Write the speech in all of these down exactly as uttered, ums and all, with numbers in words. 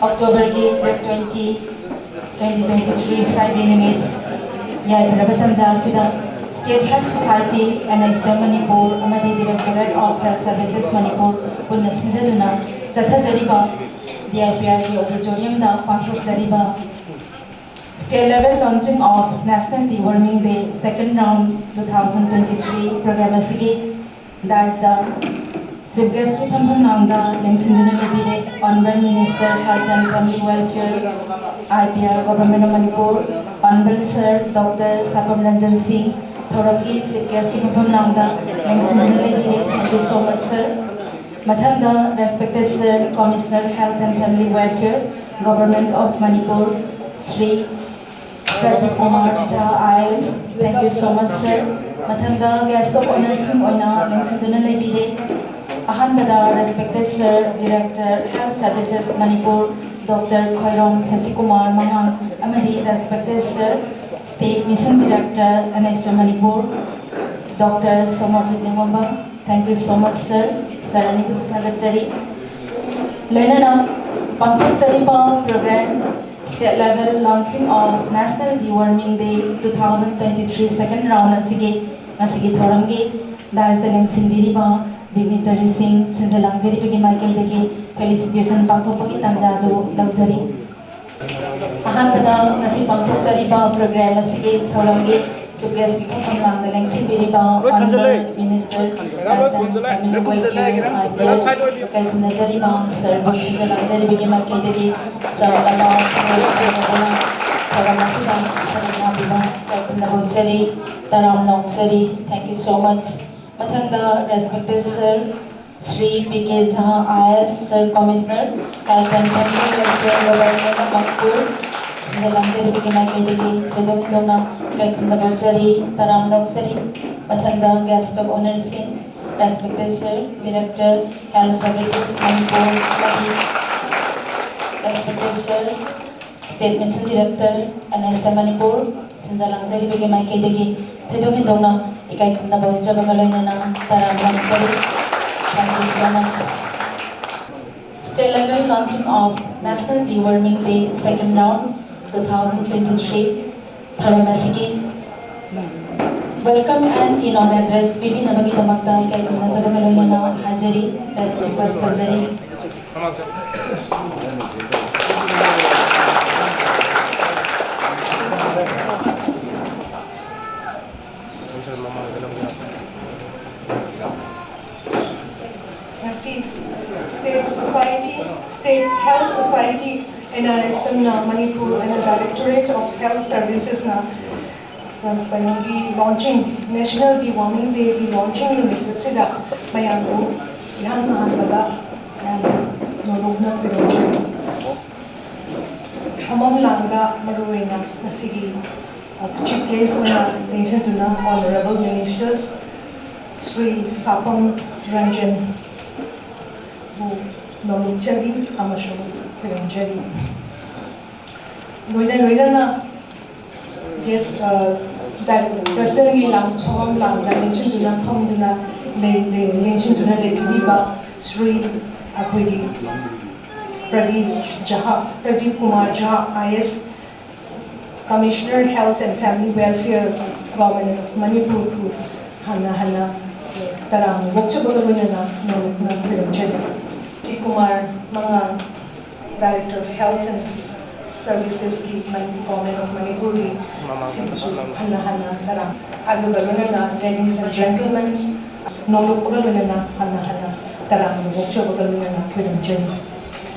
ꯑꯣꯛꯇꯣꯕꯔꯒꯤ date twenty, twenty twenty three, Friday ꯅꯨꯃꯤꯠ, ꯌꯥꯏꯐꯔꯕ ꯇꯥꯟꯖꯥ ꯑꯁꯤꯗ State Health Society, NHM Manipur ꯑꯃꯗꯤ Directorate of Health Services Manipur ꯄꯨꯟꯅ ꯁꯤꯟꯖꯗꯨꯅ ꯆꯠꯊꯖꯔꯤꯕ DIPRꯒꯤ auditoriumꯗ ꯄꯥꯡꯊꯣꯛꯆꯔꯤꯕ State Level Launching of National Deworming Day Second Round two thousand twenty three program ꯑꯁꯤꯒꯤ dais ꯇ Chief Guest ꯀꯤ ꯐꯝꯐꯝ ꯂꯥꯡꯗ ꯂꯦꯡꯁꯤꯟꯗꯨꯅ ꯂꯩꯕꯤꯔꯦ Honourable Minister Health and Family Welfare, IPR, Government of Manipur, Honourable Sir Doctor Sapam Ranjan Singh, ꯊꯧꯔꯝꯒꯤ Chief Guest ꯀꯤ ꯐꯝꯐꯝ ꯂꯥꯡꯗ ꯂꯦꯡꯁꯤꯟꯗꯨꯅ ꯂꯩꯕꯤꯔꯦ꯫ Thank you so much, sir. ꯃꯊꯪꯗ Respected Sir Commissioner Health and Family Welfare, Government of Manipur, Shri Pradeep Kumar ꯖꯥ, IAS, thank you so much, sir. ꯃꯊꯪꯗ Guest of Honour ꯁꯤꯡ ꯑꯣꯏꯅ ꯂꯦꯡꯁꯤꯟꯗꯨꯅ ꯂꯩꯕꯤꯔꯦ꯫ ꯑꯍꯥꯟꯕꯗ Respected Sir Director Health Services Manipur, Doctor Khoirom Sashikumar ꯃꯉꯥꯡ ꯑꯃꯗꯤ Respected Sir State Mission Director, NHM Manipur, Doctor ꯁꯣꯃꯔꯖꯤꯠ ꯅꯤꯉꯣꯝꯕꯝ, thank you so much, sir. Sir ꯑꯅꯤꯕꯨꯁꯨ ꯊꯥꯒꯠꯆꯔꯤ꯫ ꯂꯣꯏꯅꯅ ꯄꯥꯡꯊꯣꯛꯆꯔꯤꯕ program State Level Launching of National Deworming Day two thousand twenty three second round ꯑꯁꯤꯒꯤ ꯉꯁꯤꯒꯤ ꯊꯧꯔꯝꯒꯤ dais ꯇ ꯂꯦꯡꯁꯤꯟꯕꯤꯔꯤꯕ dignitary ꯁꯤꯡ, ꯁꯤꯟꯖ ꯂꯥꯡꯖꯔꯤꯕꯒꯤ ꯃꯥꯏꯀꯩꯗꯒꯤ felicitation ꯄꯥꯡꯊꯣꯛꯄꯒꯤ ꯇꯥꯟꯖꯥꯗꯨ ꯂꯧꯖꯔꯤ꯫ ꯑꯍꯥꯟꯕꯗ ꯉꯁꯤ ꯄꯥꯡꯊꯣꯛꯆꯔꯤꯕ program ꯑꯁꯤꯒꯤ ꯊꯧꯔꯝꯒꯤ Chief Guest ꯀꯤ ꯐꯝꯐꯝ ꯂꯥꯡꯗ ꯂꯦꯡꯁꯤꯟꯕꯤꯔꯤꯕ Honourable Minister Health and Family Welfare, IPR, ꯏꯀꯥꯏ ꯈꯨꯝꯅꯖꯔꯤꯕ Sir ꯕꯨ ꯁꯤꯟꯖ ꯂꯥꯡꯖꯔꯤꯕꯒꯤ ꯃꯥꯏꯀꯩꯗꯒꯤ ꯆꯥꯎꯔꯥꯛꯅ ꯊꯧꯔꯝ ꯑꯁꯤꯗ ꯁꯔꯨꯛ ꯌꯥꯕꯤꯕ ꯏꯀꯥꯏ ꯈꯨꯝꯅꯕ ꯎꯠꯆꯔꯤ, ꯇꯔꯥꯝꯅ ꯑꯣꯛꯆꯔꯤ꯫ Thank you so much. ꯃꯊꯪꯗ Respected Sir Shri P K Jah, IAS, Sir Commissioner Health and Family Welfare, Government of Manipur, ꯁꯤꯟꯖ ꯂꯥꯡꯖꯔꯤꯕꯒꯤ ꯃꯥꯏꯀꯩꯗꯒꯤ ꯊꯣꯏꯗꯣꯛ ꯍꯦꯟꯗꯣꯛꯅ ꯏꯀꯥꯏ ꯈꯨꯝꯅꯕ ꯎꯠꯆꯔꯤ, ꯇꯔꯥꯝꯅ ꯑꯣꯛꯆꯔꯤ꯫ ꯃꯊꯪꯗ Guest of Honour ꯁꯤꯡ, Respected Sir Director Health Services Manipur ꯑꯃꯗꯤ Respected Sir State Mission Director, NHM Manipur, ꯁꯤꯟꯖ ꯂꯥꯡꯖꯔꯤꯕꯒꯤ ꯃꯥꯏꯀꯩꯗꯒꯤ ꯊꯣꯏꯗꯣꯛ ꯍꯦꯟꯗꯣꯛꯅ ꯏꯀꯥꯏ ꯈꯨꯝꯅꯕ ꯎꯠꯆꯕꯒ ꯂꯣꯏꯅꯅ ꯇꯔꯥꯝꯅ ꯑꯣꯛꯆꯔꯤ꯫ Thank you so much. State level launching of National Deworming Day second round two thousand twenty-three ꯊꯧꯔꯝ ꯑꯁꯤꯒꯤ welcome and keynote address ꯄꯤꯕꯤꯅꯕꯒꯤꯗꯃꯛꯇ ꯏꯀꯥꯏ ꯈꯨꯝꯅꯖꯕꯒ ꯂꯣꯏꯅꯅ ꯍꯥꯏꯖꯔꯤ, request ꯇꯧꯖꯔꯤ꯫ ꯉꯁꯤ State Society, State Health Society, N R S ꯑꯦꯝꯅ Manipur and directorate of health ꯁꯔꯚꯤꯁꯦꯁꯅ ꯀꯩꯅꯣꯒꯤ launching, National Deworming Dayꯒꯤ launching ꯅꯨꯃꯤꯠ ꯑꯁꯤꯗ ꯃꯌꯥꯝꯕꯨ ꯏꯍꯥꯟ ꯍꯥꯟꯕꯗ ꯃꯌꯥꯝꯕꯨ ꯅꯣꯂꯨꯛꯅ ꯈꯨꯔꯨꯝꯖꯔꯤ꯫ ꯐꯝꯐꯝ ꯂꯥꯡꯗ ꯃꯔꯨꯑꯣꯏꯅ ꯉꯁꯤꯒꯤ Chief Guest ꯑꯣꯏꯅ ꯂꯦꯡꯁꯤꯟꯗꯨꯅ Honourable Ministers ꯁ꯭ꯔꯤ ꯁꯥꯄꯝ ꯔꯟꯖꯟꯕꯨ ꯅꯣꯂꯨꯛꯆꯔꯤ ꯑꯃꯁꯨꯡ ꯈꯨꯔꯨꯝꯖꯔꯤ꯫ ꯂꯣꯏꯅ ꯂꯣꯏꯅꯅ guest, ꯑ, ꯗꯥꯏ-, Presidentꯀꯤ ꯂꯥꯡ-, ꯐꯝꯐꯝ ꯂꯥꯡꯗ ꯂꯦꯡꯁꯤꯟꯗꯨꯅ ꯐꯝꯗꯨꯅ ꯂꯩ-, ꯂꯩ-, ꯂꯦꯡꯁꯤꯟꯗꯨꯅ ꯂꯩꯕꯤꯔꯤꯕ ꯁ꯭ꯔꯤ ꯑꯩꯈꯣꯏꯒꯤ ꯄ꯭ꯔꯗꯤꯞ ꯖꯍꯥ, ꯄ꯭ꯔꯗꯤꯞ ꯀꯨꯃꯥꯔ ꯖꯍꯥ, ꯑꯥꯏ ꯑꯦꯁ, Commissioner Health and Family Welfare, Government of Manipur ꯕꯨ ꯍꯟꯅ ꯍꯟꯅ ꯇꯔꯥꯝꯅ ꯑꯣꯛꯆꯕꯒ ꯂꯣꯏꯅꯅ ꯅꯣꯂꯨꯛꯅ ꯈꯨꯔꯨꯝꯖꯔꯤ꯫ ꯁ꯭ꯔꯤ ꯀꯨꯃꯥꯔ ꯃꯉꯥꯜ, Director of Health and Servicesꯀꯤ ꯃꯅꯤ-, Government of ꯃꯅꯤꯄꯨꯔꯒꯤ ꯁꯤꯕꯨꯁꯨ ꯍꯟꯅ ꯍꯟꯅ ꯇꯔꯥꯝ, ꯑꯗꯨꯒ ꯂꯣꯏꯅꯅ ladies and gentlemen, ꯅꯣꯂꯨꯛꯄꯒ ꯂꯣꯏꯅꯅ ꯍꯟꯅ ꯍꯟꯅ ꯇꯔꯥꯝꯅ ꯑꯣꯛꯆꯕꯒ ꯂꯣꯏꯅꯅ ꯈꯨꯔꯨꯝꯖꯔꯤ꯫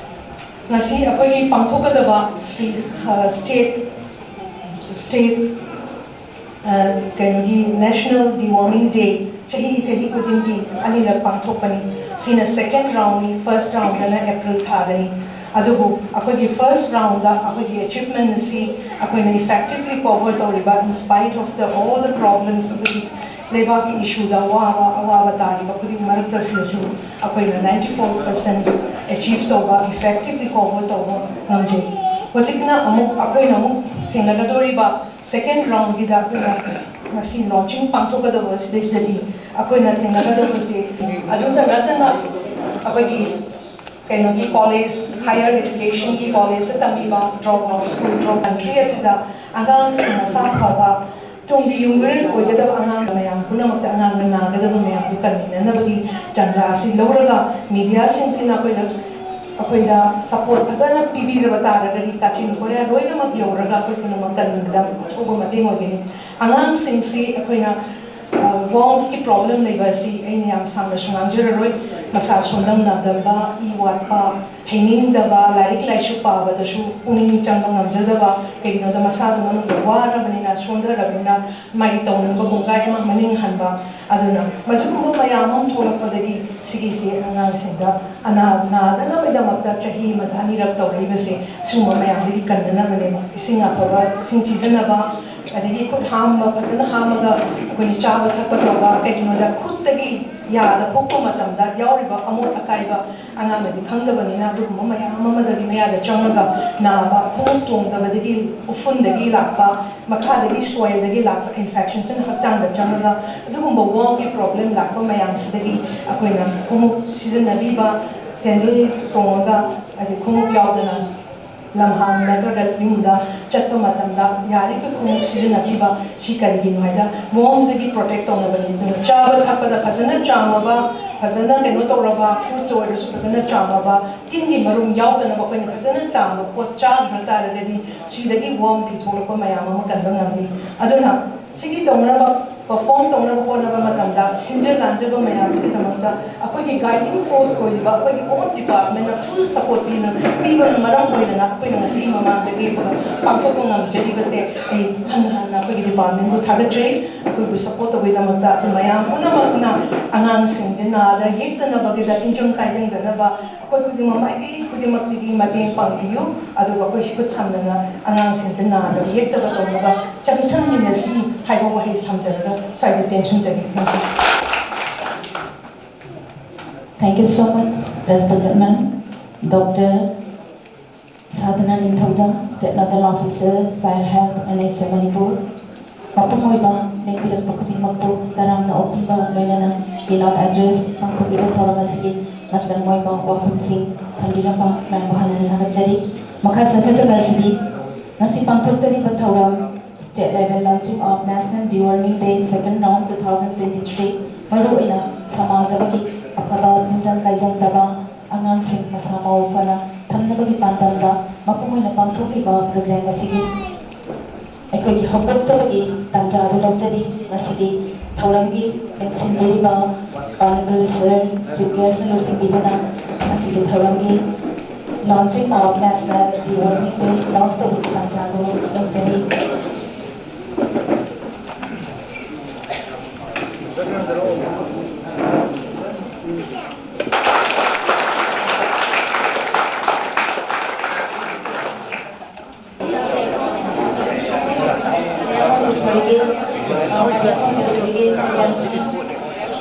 ꯉꯁꯤ ꯑꯩꯈꯣꯏꯒꯤ ꯄꯥꯡꯊꯣꯛꯀꯗꯕ ꯁ꯭ꯔꯤ, ꯑ, State, State, ꯑ, ꯀꯩꯅꯣꯒꯤ National Deworming Day ꯆꯍꯤ, ꯆꯍꯤ ꯈꯨꯗꯤꯡꯒꯤ ꯑꯅꯤꯔꯛ ꯄꯥꯡꯊꯣꯛꯄꯅꯤ꯫ ꯁꯤꯅ second roundꯅꯤ, first roundꯅ April ꯊꯥꯗꯅꯤ꯫ ꯑꯗꯨꯕꯨ ꯑꯩꯈꯣꯏꯒꯤ first roundꯗ ꯑꯩꯈꯣꯏꯒꯤ achievement ꯑꯁꯤ ꯑꯩꯈꯣꯏꯅ effectively cover ꯇꯧꯔꯤꯕ, in spite of the all the problems, ꯑꯩꯈꯣꯏꯒꯤ ꯂꯩꯕꯥꯛꯀꯤ issueꯗ ꯑꯋꯥꯕ, ꯑꯋꯥꯕ ꯇꯥꯔꯤꯕ ꯈꯨꯗꯤꯡ ꯃꯔꯛꯇꯁꯤꯗꯁꯨ ꯑꯩꯈꯣꯏꯅ ninety four percent achieve ꯇꯧꯕ, effectively cover ꯇꯧꯕ ꯉꯝꯖꯩ꯫ ꯍꯧꯖꯤꯛꯅ ꯑꯃꯨꯛ ꯑꯩꯈꯣꯏꯅ ꯑꯃꯨꯛ ꯊꯦꯡꯅꯒꯗꯧꯔꯤꯕ second roundꯒꯤꯗ ꯑꯩꯈꯣꯏꯅ ꯉꯁꯤ launching ꯄꯥꯡꯊꯣꯛꯀꯗꯕ ꯁꯤꯗꯩꯁꯤꯗꯗꯤ ꯑꯩꯈꯣꯏꯅ ꯊꯦꯡꯅꯒꯗꯕꯁꯦ ꯑꯗꯨꯇ ꯅꯠꯇꯅ ꯑꯩꯈꯣꯏꯒꯤ ꯀꯩꯅꯣꯒꯤ ꯀꯣꯂꯦꯖ, ꯍꯥꯌꯔ ꯑꯦꯖꯨꯀꯦꯁꯟꯒꯤ ꯀꯣꯂꯦꯖꯇ ꯇꯝꯃꯤꯕ drop out, school drop, country ꯑꯁꯤꯗ ꯑꯉꯥꯡꯁꯤꯡ ꯃꯁꯥ ꯐꯕ, ꯇꯨꯡꯒꯤ ꯌꯨꯝꯕꯤꯔꯦꯜ ꯑꯣꯏꯒꯗꯕ ꯑꯉꯥꯡ ꯃꯌꯥꯝ ꯄꯨꯝꯅꯃꯛꯇ, ꯑꯉꯥꯡꯅ ꯅꯥꯒꯗꯕ ꯃꯌꯥꯝꯗꯨ ꯀꯟꯃꯤꯟꯅꯅꯕꯒꯤ ꯇꯥꯟꯖꯥ ꯑꯁꯤ ꯂꯧꯔꯒ, ꯃꯤꯗꯤꯌꯥꯁꯤꯡꯁꯤꯅ ꯑꯩꯈꯣꯏꯗ, ꯑꯩꯈꯣꯏꯗ ꯁꯄꯣꯔꯠ ꯐꯖꯅ ꯄꯤꯕꯤꯔꯕ ꯇꯥꯔꯒꯗꯤ, ꯀꯥꯆꯤꯟ ꯀꯣꯌꯥ ꯂꯣꯏꯅꯃꯛ ꯌꯧꯔꯒ ꯑꯩꯈꯣꯏ ꯄꯨꯝꯅꯃꯛ ꯀꯟꯕꯤꯕꯗ ꯑꯆꯧꯕ ꯃꯇꯦꯡ ꯑꯣꯏꯒꯅꯤ꯫ ꯑꯉꯥꯡꯁꯤꯡꯁꯤ ꯑꯩꯈꯣꯏꯅ, ꯑ, ꯋꯥꯔꯝꯁꯀꯤ ꯄ꯭ꯔꯣꯕ꯭ꯂꯦꯝ ꯂꯩꯕ ꯑꯁꯤ ꯑꯩꯅ ꯌꯥꯝ ꯁꯥꯡꯅꯁꯨ ꯉꯥꯡꯖꯔꯔꯣꯏ꯫ ꯃꯁꯥ ꯁꯣꯟꯗꯝ ꯅꯥꯗꯝꯕ, ꯏ ꯋꯥꯠꯄ, ꯍꯩꯅꯤꯡꯗꯕ, ꯂꯥꯏꯔꯤꯛ ꯂꯥꯏꯁꯨ ꯄꯥꯕꯗꯁꯨ ꯄꯨꯛꯅꯤꯡ ꯆꯪꯕ ꯉꯝꯖꯗꯕ, ꯀꯩꯒꯤꯅꯣꯗ ꯃꯁꯥꯗꯨ ꯃꯅꯨꯡꯗ ꯋꯥꯔꯕꯅꯤꯅ, ꯁꯣꯟꯊꯔꯕꯅꯤꯅ, ꯃꯥꯒꯤ ꯇꯧꯅꯤꯡꯕ ꯀꯣꯡꯒꯥꯏ ꯑꯃ ꯃꯅꯤꯡ ꯍꯟꯕ꯫ ꯑꯗꯨꯅ ꯃꯁꯤꯒꯨꯝꯕ ꯃꯌꯥꯝ ꯑꯃ ꯊꯣꯛꯂꯛꯄꯗꯒꯤ ꯁꯤꯒꯤꯁꯤ ꯑꯉꯥꯡꯁꯤꯡꯗ ꯑꯅꯥ ꯅꯥꯗꯅꯕꯒꯤꯗꯃꯛꯇ ꯆꯍꯤ ꯑꯃꯗ ꯑꯅꯤꯔꯛ ꯇꯧꯔꯛꯏꯕꯁꯦ ꯁꯤꯒꯨꯝꯕ ꯃꯌꯥꯝꯗꯒꯤ ꯀꯟꯅꯅꯕꯅꯦꯕ꯫ ꯏꯁꯤꯡ ꯑꯐꯕ, ꯏꯁꯤꯡ ꯁꯤꯖꯤꯟꯅꯕ, ꯑꯗꯒꯤ ꯈꯨꯠ ꯍꯥꯝꯕ, ꯐꯖꯅ ꯍꯥꯝꯃꯒ ꯑꯩꯈꯣꯏꯅ ꯆꯥꯕ ꯊꯛꯄ ꯇꯧꯕ꯫ ꯀꯩꯒꯤꯅꯣꯗ ꯈꯨꯠꯇꯒꯤ ꯌꯥꯗ ꯄꯣꯛꯄ ꯃꯇꯝꯗ ꯌꯥꯎꯔꯤꯕ ꯑꯃꯣꯠ ꯑꯀꯥꯏꯕ ꯑꯉꯥꯡꯅꯗꯤ ꯈꯪꯗꯕꯅꯤꯅ, ꯑꯗꯨꯒꯨꯝꯕ ꯃꯌꯥꯝ ꯑꯃꯗꯒꯤ ꯃꯌꯥꯗ ꯆꯪꯉꯒ ꯅꯥꯕ, ꯈꯣꯡꯎꯞ ꯇꯣꯡꯗꯕꯗꯒꯤ ꯎꯐꯨꯟꯗꯒꯤ ꯂꯥꯛꯄ, ꯃꯈꯥꯗꯒꯤ ꯁꯣꯏꯜꯗꯒꯤ ꯂꯥꯛꯄ ꯏꯟꯐꯦꯛꯁꯟꯁꯤꯅ ꯍꯛꯆꯥꯡꯗ ꯆꯪꯉꯒ, ꯑꯗꯨꯒꯨꯝꯕ ꯋꯥꯔꯝꯒꯤ ꯄ꯭ꯔꯣꯕ꯭ꯂꯦꯝ ꯂꯥꯛꯄ ꯃꯌꯥꯝꯁꯤꯗꯒꯤ ꯑꯩꯈꯣꯏꯅ ꯈꯣꯡꯎꯞ ꯁꯤꯖꯤꯟꯅꯕꯤꯕ, ꯁꯦꯟꯗꯜ ꯇꯣꯡꯉꯒ, ꯍꯥꯏꯗꯤ ꯈꯣꯡꯎꯞ ꯌꯥꯎꯗꯅ ꯂꯝꯍꯥꯡ ꯅꯠꯇ꯭ꯔꯒ ꯌꯨꯝꯗ ꯆꯠꯄ ꯃꯇꯝꯗ ꯌꯥꯔꯤꯕ ꯈꯣꯡꯎꯞ ꯁꯤꯖꯤꯟꯅꯕꯤꯕ꯫ ꯁꯤ ꯀꯔꯤꯒꯤꯅꯣ ꯍꯥꯏꯗ, ꯋꯥꯔꯝꯁꯤꯗꯒꯤ ꯄ꯭ꯔꯣꯇꯦꯛ ꯇꯧꯅꯕꯅꯤ꯫ ꯑꯗꯨꯅ ꯆꯥꯕ ꯊꯛꯄꯗ ꯐꯖꯅ ꯆꯥꯝꯃꯕ, ꯐꯖꯅ ꯀꯩꯅꯣ ꯇꯧꯔꯕ, ꯐ꯭ꯔꯨꯠꯁ ꯑꯣꯏꯔꯁꯨ ꯐꯖꯅ ꯆꯥꯝꯃꯕ, ꯇꯤꯟꯒꯤ ꯃꯔꯨꯝ ꯌꯥꯎꯗꯅꯕ ꯑꯩꯈꯣꯏꯅ ꯐꯖꯅ ꯆꯥꯝꯕ ꯄꯣꯠ ꯆꯥꯈ꯭ꯔ ꯇꯥꯔꯒꯗꯤ ꯁꯤꯗꯒꯤ ꯋꯥꯔꯝꯗꯒꯤ ꯊꯣꯛꯂꯛꯄ ꯃꯌꯥꯝ ꯑꯃ ꯀꯟꯕ ꯉꯝꯃꯤ꯫ ꯑꯗꯨꯅ ꯁꯤꯒꯤ ꯇꯧꯅꯕ, ꯄꯔꯐꯣꯔꯝ ꯇꯧꯅꯕ ꯍꯣꯠꯅꯕ ꯃꯇꯝꯗ ꯁꯤꯟꯖ ꯂꯥꯟꯖꯕ ꯃꯌꯥꯝꯁꯤꯒꯤꯗꯃꯛꯇ ꯑꯩꯈꯣꯏꯒꯤ ꯒꯥꯏꯗꯤꯡ ꯐꯣꯔꯁ ꯑꯣꯏꯔꯤꯕ ꯑꯩꯈꯣꯏꯒꯤ ꯑꯣꯟ ꯗꯤꯄꯥꯔꯠꯃꯦꯟꯅ ꯐꯨꯜ ꯁꯄꯣꯔꯠ ꯄꯤꯅ, ꯄꯤꯕꯅ ꯃꯔꯝ ꯑꯣꯏꯗꯅ ꯑꯩꯈꯣꯏꯅ ꯉꯁꯤ ꯃꯃꯥꯡꯗ ꯂꯦꯞꯄꯒ ꯄꯥꯡꯊꯣꯛꯄ ꯉꯝꯖꯔꯤꯕꯁꯦ ꯑꯩ ꯍꯟꯅ ꯍꯟꯅ ꯑꯩꯈꯣꯏꯒꯤ ꯗꯤꯄꯥꯔꯠꯃꯦꯟꯕꯨ ꯊꯥꯒꯠꯆꯔꯤ꯫ ꯑꯩꯈꯣꯏꯕꯨ ꯁꯄꯣꯔꯠ ꯇꯧꯕꯒꯤꯗꯃꯛꯇ ꯑꯩꯈꯣꯏ ꯃꯌꯥꯝ ꯄꯨꯝꯅꯃꯛꯅ ꯑꯉꯥꯡꯁꯤꯡꯁꯦ ꯅꯥꯗ ꯌꯦꯛꯇꯅꯕꯒꯤꯗ, ꯇꯤꯟꯖꯪ ꯀꯥꯏꯖꯪꯗꯅꯕ ꯑꯩꯈꯣꯏ ꯈꯨꯗꯤꯡꯃꯛ ꯃꯥꯏꯀꯩ ꯈꯨꯗꯤꯡꯃꯛꯇꯒꯤ ꯃꯇꯦꯡ ꯄꯥꯡꯕꯤꯌꯨ꯫ ꯑꯗꯨꯒ ꯑꯩꯈꯣꯏ ꯈꯨꯠ ꯁꯝꯅꯅ ꯑꯉꯥꯡꯁꯤꯡꯗ ꯅꯥꯗꯕ ꯌꯦꯛꯇꯕ ꯇꯧꯅꯕ ꯆꯪꯁꯟꯃꯤꯟꯅꯁꯤ ꯍꯥꯏꯕ ꯋꯥꯍꯩ ꯊꯝꯖꯔꯒ ꯁ꯭ꯋꯥꯏꯗ ꯇꯦꯟꯁꯟꯖꯒꯦ꯫ Thank you. Thank you so much, respected ma'am, Doctor Sadhana Ningthoujam, State Nodal Officer, Child Health, N H M Manipur꯫ ꯃꯄꯨꯡ ꯑꯣꯏꯕ ꯂꯦꯡꯕꯤꯔꯛꯄ ꯈꯨꯗꯤꯡꯃꯛꯄꯨ ꯇꯔꯥꯝꯅ ꯑꯣꯛꯄꯤꯕ ꯂꯣꯏꯅꯅ keynote address ꯄꯥꯡꯊꯣꯛꯂꯤꯕ ꯊꯧꯔꯝ ꯑꯁꯤꯒꯤ ꯃꯆꯪ ꯑꯣꯏꯕ ꯋꯥꯐꯝꯁꯤꯡ ꯊꯝꯕꯤꯔꯝꯕ ꯃꯌꯥꯝꯕꯨ ꯍꯥꯟꯅ ꯊꯥꯒꯠꯆꯔꯤ꯫ ꯃꯈꯥ ꯆꯠꯊꯖꯕ ꯑꯁꯤꯗꯤ ꯉꯁꯤ ꯄꯥꯡꯊꯣꯛꯆꯔꯤꯕ ꯊꯧꯔꯝ State Level Launching of National Deworming Day Second Round two thousand twenty-three, ꯃꯔꯨꯑꯣꯏꯅ ꯁꯃꯥꯖ ꯑꯃꯒꯤ ꯑꯐꯕ ꯇꯤꯟꯖꯪ ꯀꯥꯏꯖꯪꯗꯕ ꯑꯉꯥꯡꯁꯤꯡ ꯃꯁꯥ ꯃꯎ ꯐꯅ ꯊꯝꯅꯕꯒꯤ ꯄꯥꯟꯗꯝꯗ ꯃꯄꯨꯡ ꯑꯣꯏꯅ ꯄꯥꯡꯊꯣꯛꯂꯤꯕ ꯄ꯭ꯔꯣꯒ꯭ꯔꯥꯝ ꯑꯁꯤꯒꯤ ꯑꯩꯈꯣꯏꯒꯤ ꯍꯧꯗꯣꯛꯆꯕꯒꯤ ꯇꯥꯟꯖꯥ ꯑꯗꯨ ꯂꯧꯖꯔꯤ꯫ ꯉꯁꯤꯒꯤ ꯊꯧꯔꯝꯒꯤ ꯂꯦꯡꯁꯤꯟꯕꯤꯔꯤꯕ Honorable Sir Chief Guest ꯅ ꯂꯨꯆꯤꯡꯕꯤꯗꯨꯅ ꯉꯁꯤꯒꯤ ꯊꯧꯔꯝꯒꯤ Launching of National Deworming Day launch ꯇꯧꯕꯒꯤ ꯇꯥꯟꯖꯥ ꯑꯗꯨ ꯂꯧꯖꯔꯤ꯫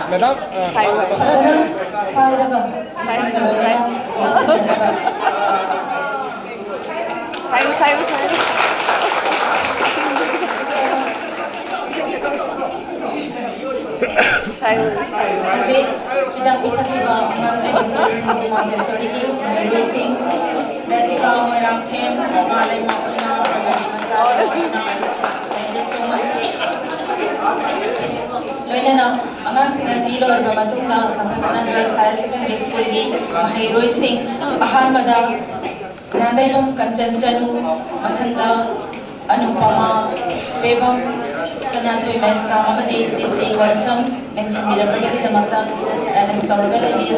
Madam, uh, ꯍꯧꯖꯤꯛ ꯍꯤꯗꯥꯛ ꯄꯤꯊꯛꯂꯤꯕ ꯑꯉꯥꯡꯁꯤꯡ ꯑꯁꯤ ꯃꯣꯟꯇꯦꯁꯣꯔꯤꯒꯤ ꯃꯍꯩꯔꯣꯏꯁꯤꯡ ꯔꯦꯇꯤꯀꯥ ꯃꯣꯏꯔꯥꯡꯊꯦꯝ, ꯃꯥꯂꯦꯝ ꯃꯈꯣꯏꯅ ꯑꯃꯗꯤ ꯃꯆꯥ ꯑꯣꯏꯅ꯫ Thank you so much꯫ ꯂꯣꯏꯅꯅ ꯑꯉꯥꯡꯁꯤꯡ ꯑꯁꯤ ꯂꯣꯏꯔꯕ ꯃꯇꯨꯡꯗ ꯀꯝꯐꯁꯅ Girls Higher Secondary School ꯒꯤ ꯃꯍꯩꯔꯣꯏꯁꯤꯡ ꯑꯍꯥꯟꯕꯗ ꯅꯥꯟꯗꯩꯕꯝ ꯀꯟꯆꯟ ꯆꯅꯨ, ꯃꯊꯪꯗ ꯑꯅꯨꯄꯃꯥ, ꯕꯦꯕꯝ ꯁꯅꯥꯊꯣꯏ ꯃꯦꯁꯅꯥ ꯑꯃꯗꯤ ꯗꯤꯞꯇꯤ ꯋꯥꯠꯁꯝ ꯂꯦꯡꯁꯤꯟꯕꯤꯔꯛꯄꯒꯤꯗꯃꯛꯇ ꯑꯦꯅꯥꯎꯟꯁ ꯇꯧꯔꯒ ꯂꯩꯕꯤꯌꯨ꯫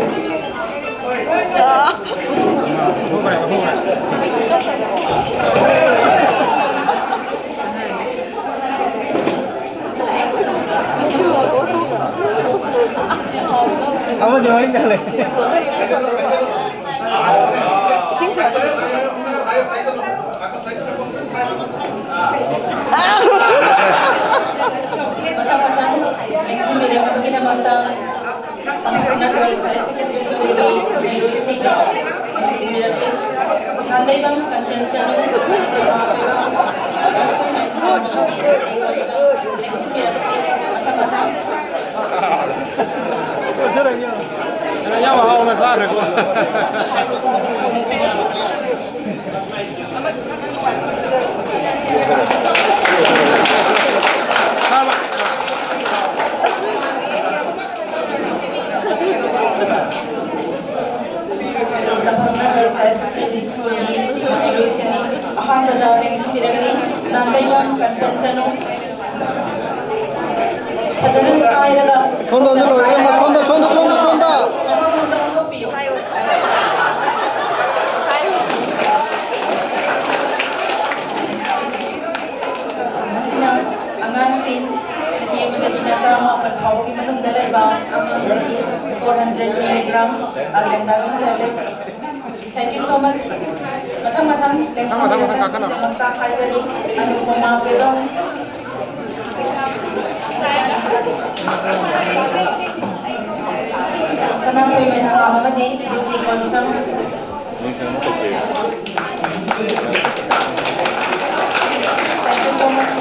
ꯑꯃꯗꯤ ꯋꯥꯔꯤ ꯁꯥꯟꯅꯩ꯫ ꯃꯊꯪ ꯃꯊꯪ ꯂꯦꯡꯁꯤꯟꯕꯤꯔꯛꯄꯒꯤꯗꯃꯛꯇ ꯀꯝꯐꯁꯅ Girls Higher Secondary School ꯒꯤ ꯃꯍꯩꯔꯣꯏꯁꯤꯡ ꯂꯦꯡꯁꯤꯟꯕꯤꯔꯛꯂꯤ꯫ ꯅꯥꯟꯗꯩꯕꯝ ꯀꯟꯆꯟ ꯆꯅꯨ꯫ ꯂꯦꯡꯁꯤꯟꯕꯤꯔꯛꯂꯤ꯫ ꯃꯊꯪ ꯃꯊꯪ ꯌꯥꯝ ꯍꯥꯎꯅ ꯐꯖꯅ ꯉꯁꯥꯏ ꯁꯛꯈꯤꯕꯁꯤꯡꯒꯤ ꯃꯍꯩꯔꯣꯏꯁꯤꯡ ꯑꯍꯥꯟꯕꯗ ꯂꯦꯡꯁꯤꯟꯕꯤꯔꯛꯂꯤ꯫ ꯅꯥꯟꯕꯩꯉꯣꯝ ꯀꯟꯆꯟ ꯆꯅꯨ꯫ ꯐꯖꯅ ꯁꯥꯏꯔꯒ ꯁꯣꯝꯗ, ꯁꯣꯝꯗ, ꯁꯣꯝꯗ, ꯁꯣꯝꯗ, ꯁꯣꯝꯗ꯫ ꯃꯁꯤꯅ ꯑꯉꯥꯡꯁꯤꯡ ꯆꯍꯤ ꯑꯃꯗꯒꯤꯅ ꯇꯔꯥꯃꯥꯄꯜ ꯐꯥꯎꯕꯒꯤ ꯃꯅꯨꯡꯗ ꯂꯩꯕ ꯑꯉꯥꯡꯁꯤꯡꯒꯤ four hundred milligram albendazole tablet꯫ Thank you so much꯫ ꯃꯊꯪ ꯃꯊꯪ ꯂꯦꯡꯁꯤꯟꯕꯤꯔꯛꯄꯒꯤꯗꯃꯛꯇ ꯍꯥꯏꯖꯔꯤ꯫ ꯑꯅꯨꯄꯃꯥ ꯕꯦꯂꯣꯟ, ꯁꯅꯥꯊꯣꯏ ꯃꯩꯁꯅꯥꯝ ꯑꯃꯗꯤ ꯗꯤꯞꯇꯤ Konsam. Thank you so much꯫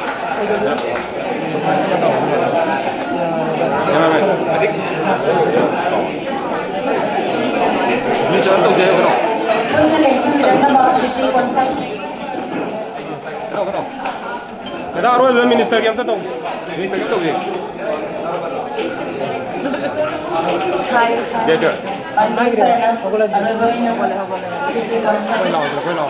ꯄꯨꯟꯅ ꯂꯦꯡꯁꯤꯟꯕꯤꯔꯛꯅꯕ ꯗꯤꯞꯇꯤ ꯀꯣꯟꯁꯝ꯫ ꯃꯦꯗꯥꯝ, ꯑꯔꯣꯏꯕꯗ ꯃꯤꯅꯤꯁꯇꯔꯒꯤ ꯑꯝꯇ ꯇꯧꯁꯤ꯫ ꯃꯤꯅꯤꯁꯇꯔꯒꯤ ꯑꯝꯇ ꯇꯧꯁꯤ꯫ ꯁꯥꯏ, ꯁꯥꯏ꯫ ꯗꯦ, ꯗꯦ꯫ ꯄ꯭ꯔꯥꯏꯝ ꯃꯤꯅꯤꯁꯇꯔꯅ ꯑꯔꯣꯏꯕ ꯑꯣꯏꯅ ꯍꯧꯒꯠꯂꯦ, ꯍꯧꯒꯠꯂꯦ꯫ ꯑꯩꯈꯣꯏ ꯂꯥꯎ, ꯑꯩꯈꯣꯏ ꯂꯥꯎ꯫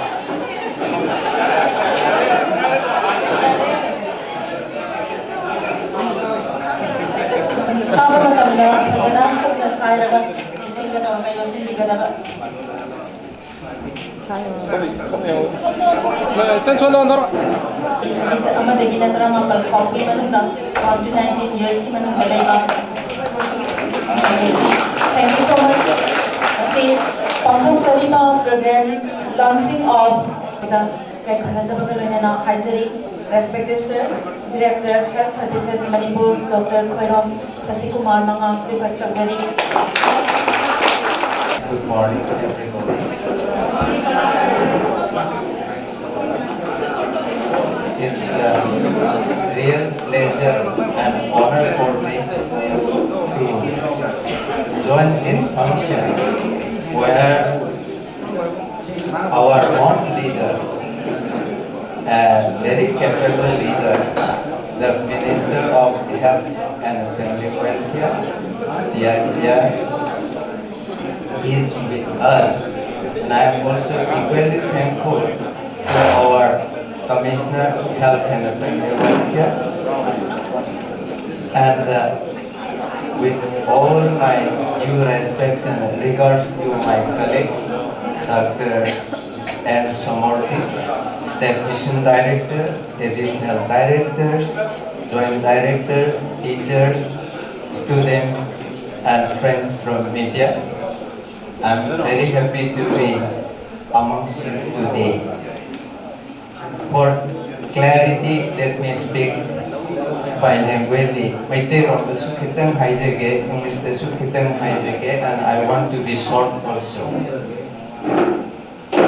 ꯆꯥꯕ ꯃꯇꯝꯗ ꯐꯖꯅ ꯀꯨꯞꯅ ꯁꯥꯏꯔꯒ ꯏꯁꯤꯡꯒ ꯇꯧꯔꯒ ꯌꯣꯠꯁꯤꯟꯕꯤꯒꯗꯕ꯫ ꯏꯆꯟ, ꯁꯣꯝꯗ ꯑꯣꯟꯊꯣꯔꯛꯑꯣ꯫ ꯆꯍꯤ ꯑꯃꯗꯒꯤꯅ ꯇꯔꯥꯃꯥꯄꯜ ꯐꯥꯎꯕꯒꯤ ꯃꯅꯨꯡꯗ, twelve to nineteen yearsꯀꯤ ꯃꯅꯨꯡꯗ ꯂꯩꯕ꯫ Thank you so much꯫ ꯉꯁꯤ ꯄꯥꯡꯊꯣꯛꯆꯔꯤꯕ program launching of the ꯀꯥꯏꯈꯨꯝꯅꯖꯕꯒ ꯂꯣꯏꯅꯅ ꯍꯥꯏꯖꯔꯤ꯫ Respected Sir, Director, Health Services Manipur, Doctor Khoirom ꯁꯁꯤꯀꯨꯃꯥꯔ ꯃꯉꯥ request ꯇꯧꯖꯔꯤ꯫ Good morning to everybody. It's a real pleasure and honor for me to join this function where our own leader, a very capable leader, the Minister of Health and Family Welfare, Diya Diya, is with us, and I am also equally thankful to our Commissioner of Health and Family Welfare. And uh, with all my due respects and regards to my colleague, Doctor N Samarthi, State Mission Director, Additional Directors, Joint Directors, teachers, students, and friends from media. I'm very happy to be amongst you today. For clarity, let me speak bilingually. ꯃꯩꯇꯩꯔꯣꯟꯗꯁꯨ ꯈꯤꯇꯪ ꯍꯥꯏꯖꯒꯦ, ꯏꯪꯂꯤꯁꯇꯁꯨ ꯈꯤꯇꯪ ꯍꯥꯏꯖꯒꯦ, and I want to be short also.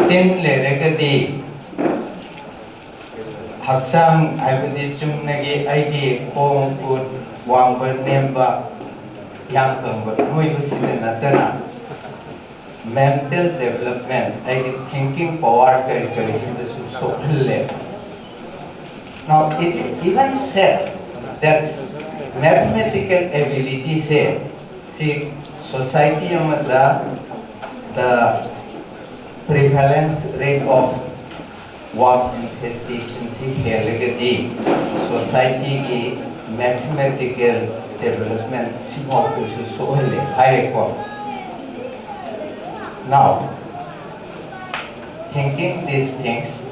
ꯇꯤꯟ ꯂꯩꯔꯒꯗꯤ ꯍꯛꯆꯥꯡ, ꯍꯥꯏꯕꯗꯤ ꯆꯨꯝꯅꯒꯤ ꯑꯩꯒꯤ ꯈꯣꯡ ꯈꯨꯠ ꯋꯥꯡꯕ ꯅꯦꯝꯕ, ꯌꯥꯡ ꯀꯪꯕ ꯅꯣꯏꯕꯁꯤꯗ ꯅꯠꯇꯅ, mental development, ꯑꯩꯒꯤ thinking power ꯀꯔꯤ ꯀꯔꯤꯁꯤꯗꯁꯨ ꯁꯣꯛꯍꯜꯂꯦ꯫ Now, it is even said that mathematical ability ꯁꯦ ꯁꯤ society ꯑꯃꯗ the prevalence rate of worm infestation ꯁꯤ ꯍꯦꯜꯂꯒꯗꯤ society ꯒꯤ mathematical development ꯁꯤꯐꯥꯎꯗꯁꯨ ꯁꯣꯛꯍꯜꯂꯦ ꯍꯥꯏꯌꯦꯀꯣ꯫ Now, thinking these things,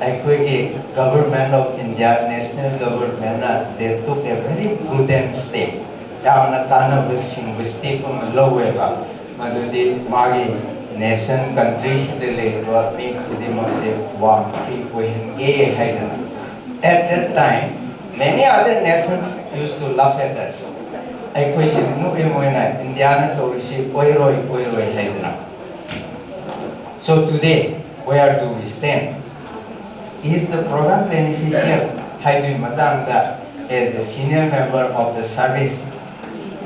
ꯑꯩꯈꯣꯏꯒꯤ Government of India, National Government ꯅ they took a very prudent step. ꯌꯥꯝꯅ ꯀꯥꯟꯅꯕ ꯁꯤꯡꯕ step ꯑꯃ ꯂꯧꯋꯦꯕ꯫ ꯃꯗꯨꯗꯤ ꯃꯥꯒꯤ nation, country ꯁꯤꯗ ꯂꯩꯔꯤꯕ ꯃꯤ ꯈꯨꯗꯤꯡꯃꯛꯁꯦ worm free ꯑꯣꯏꯍꯟꯒꯦ ꯍꯥꯏꯗꯅ꯫ At that time, many other nations used to laugh at us. ꯑꯩꯈꯣꯏꯁꯦ ꯅꯣꯛꯑꯦ, ꯃꯣꯏꯅ ꯏꯟꯗꯤꯌꯥꯅ ꯇꯧꯔꯤꯁꯤ ꯑꯣꯏꯔꯣꯏ, ꯑꯣꯏꯔꯣꯏ ꯍꯥꯏꯗꯅ꯫ So today, where do we stand? Is the program beneficial? ꯍꯥꯏꯕꯒꯤ ꯃꯇꯥꯡꯗ, as a senior member of the service,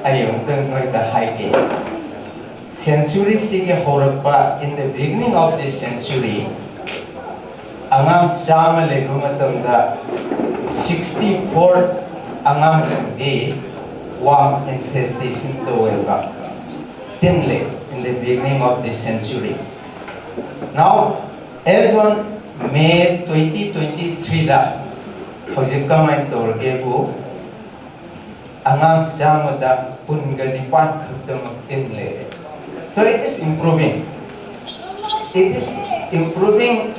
ꯑꯩ ꯑꯃꯨꯛꯇꯪ ꯅꯣꯏꯗ ꯍꯥꯏꯒꯦ꯫ Century ꯁꯤꯒꯤ ꯍꯧꯔꯛꯄ, in the beginning of the century, ꯑꯉꯥꯡ ꯆꯥꯝꯃ ꯂꯩꯕ ꯃꯇꯝꯗ sixty four ꯑꯉꯥꯡꯁꯤꯡꯗꯤ worm infestation ꯇꯧꯋꯦꯕ, ꯇꯤꯟ ꯂꯩ, in the beginning of the century. Now, as on May twenty twenty three ꯗ ꯍꯧꯖꯤꯛ ꯀꯃꯥꯏꯅ ꯇꯧꯔꯒꯦꯕꯨ, ꯑꯉꯥꯡ ꯆꯥꯝꯃꯗ ꯀꯨꯟꯒ ꯅꯤꯄꯥꯟ ꯈꯛꯇꯃꯛ ꯇꯤꯟ ꯂꯩꯔꯦ꯫ So it is improving. It is improving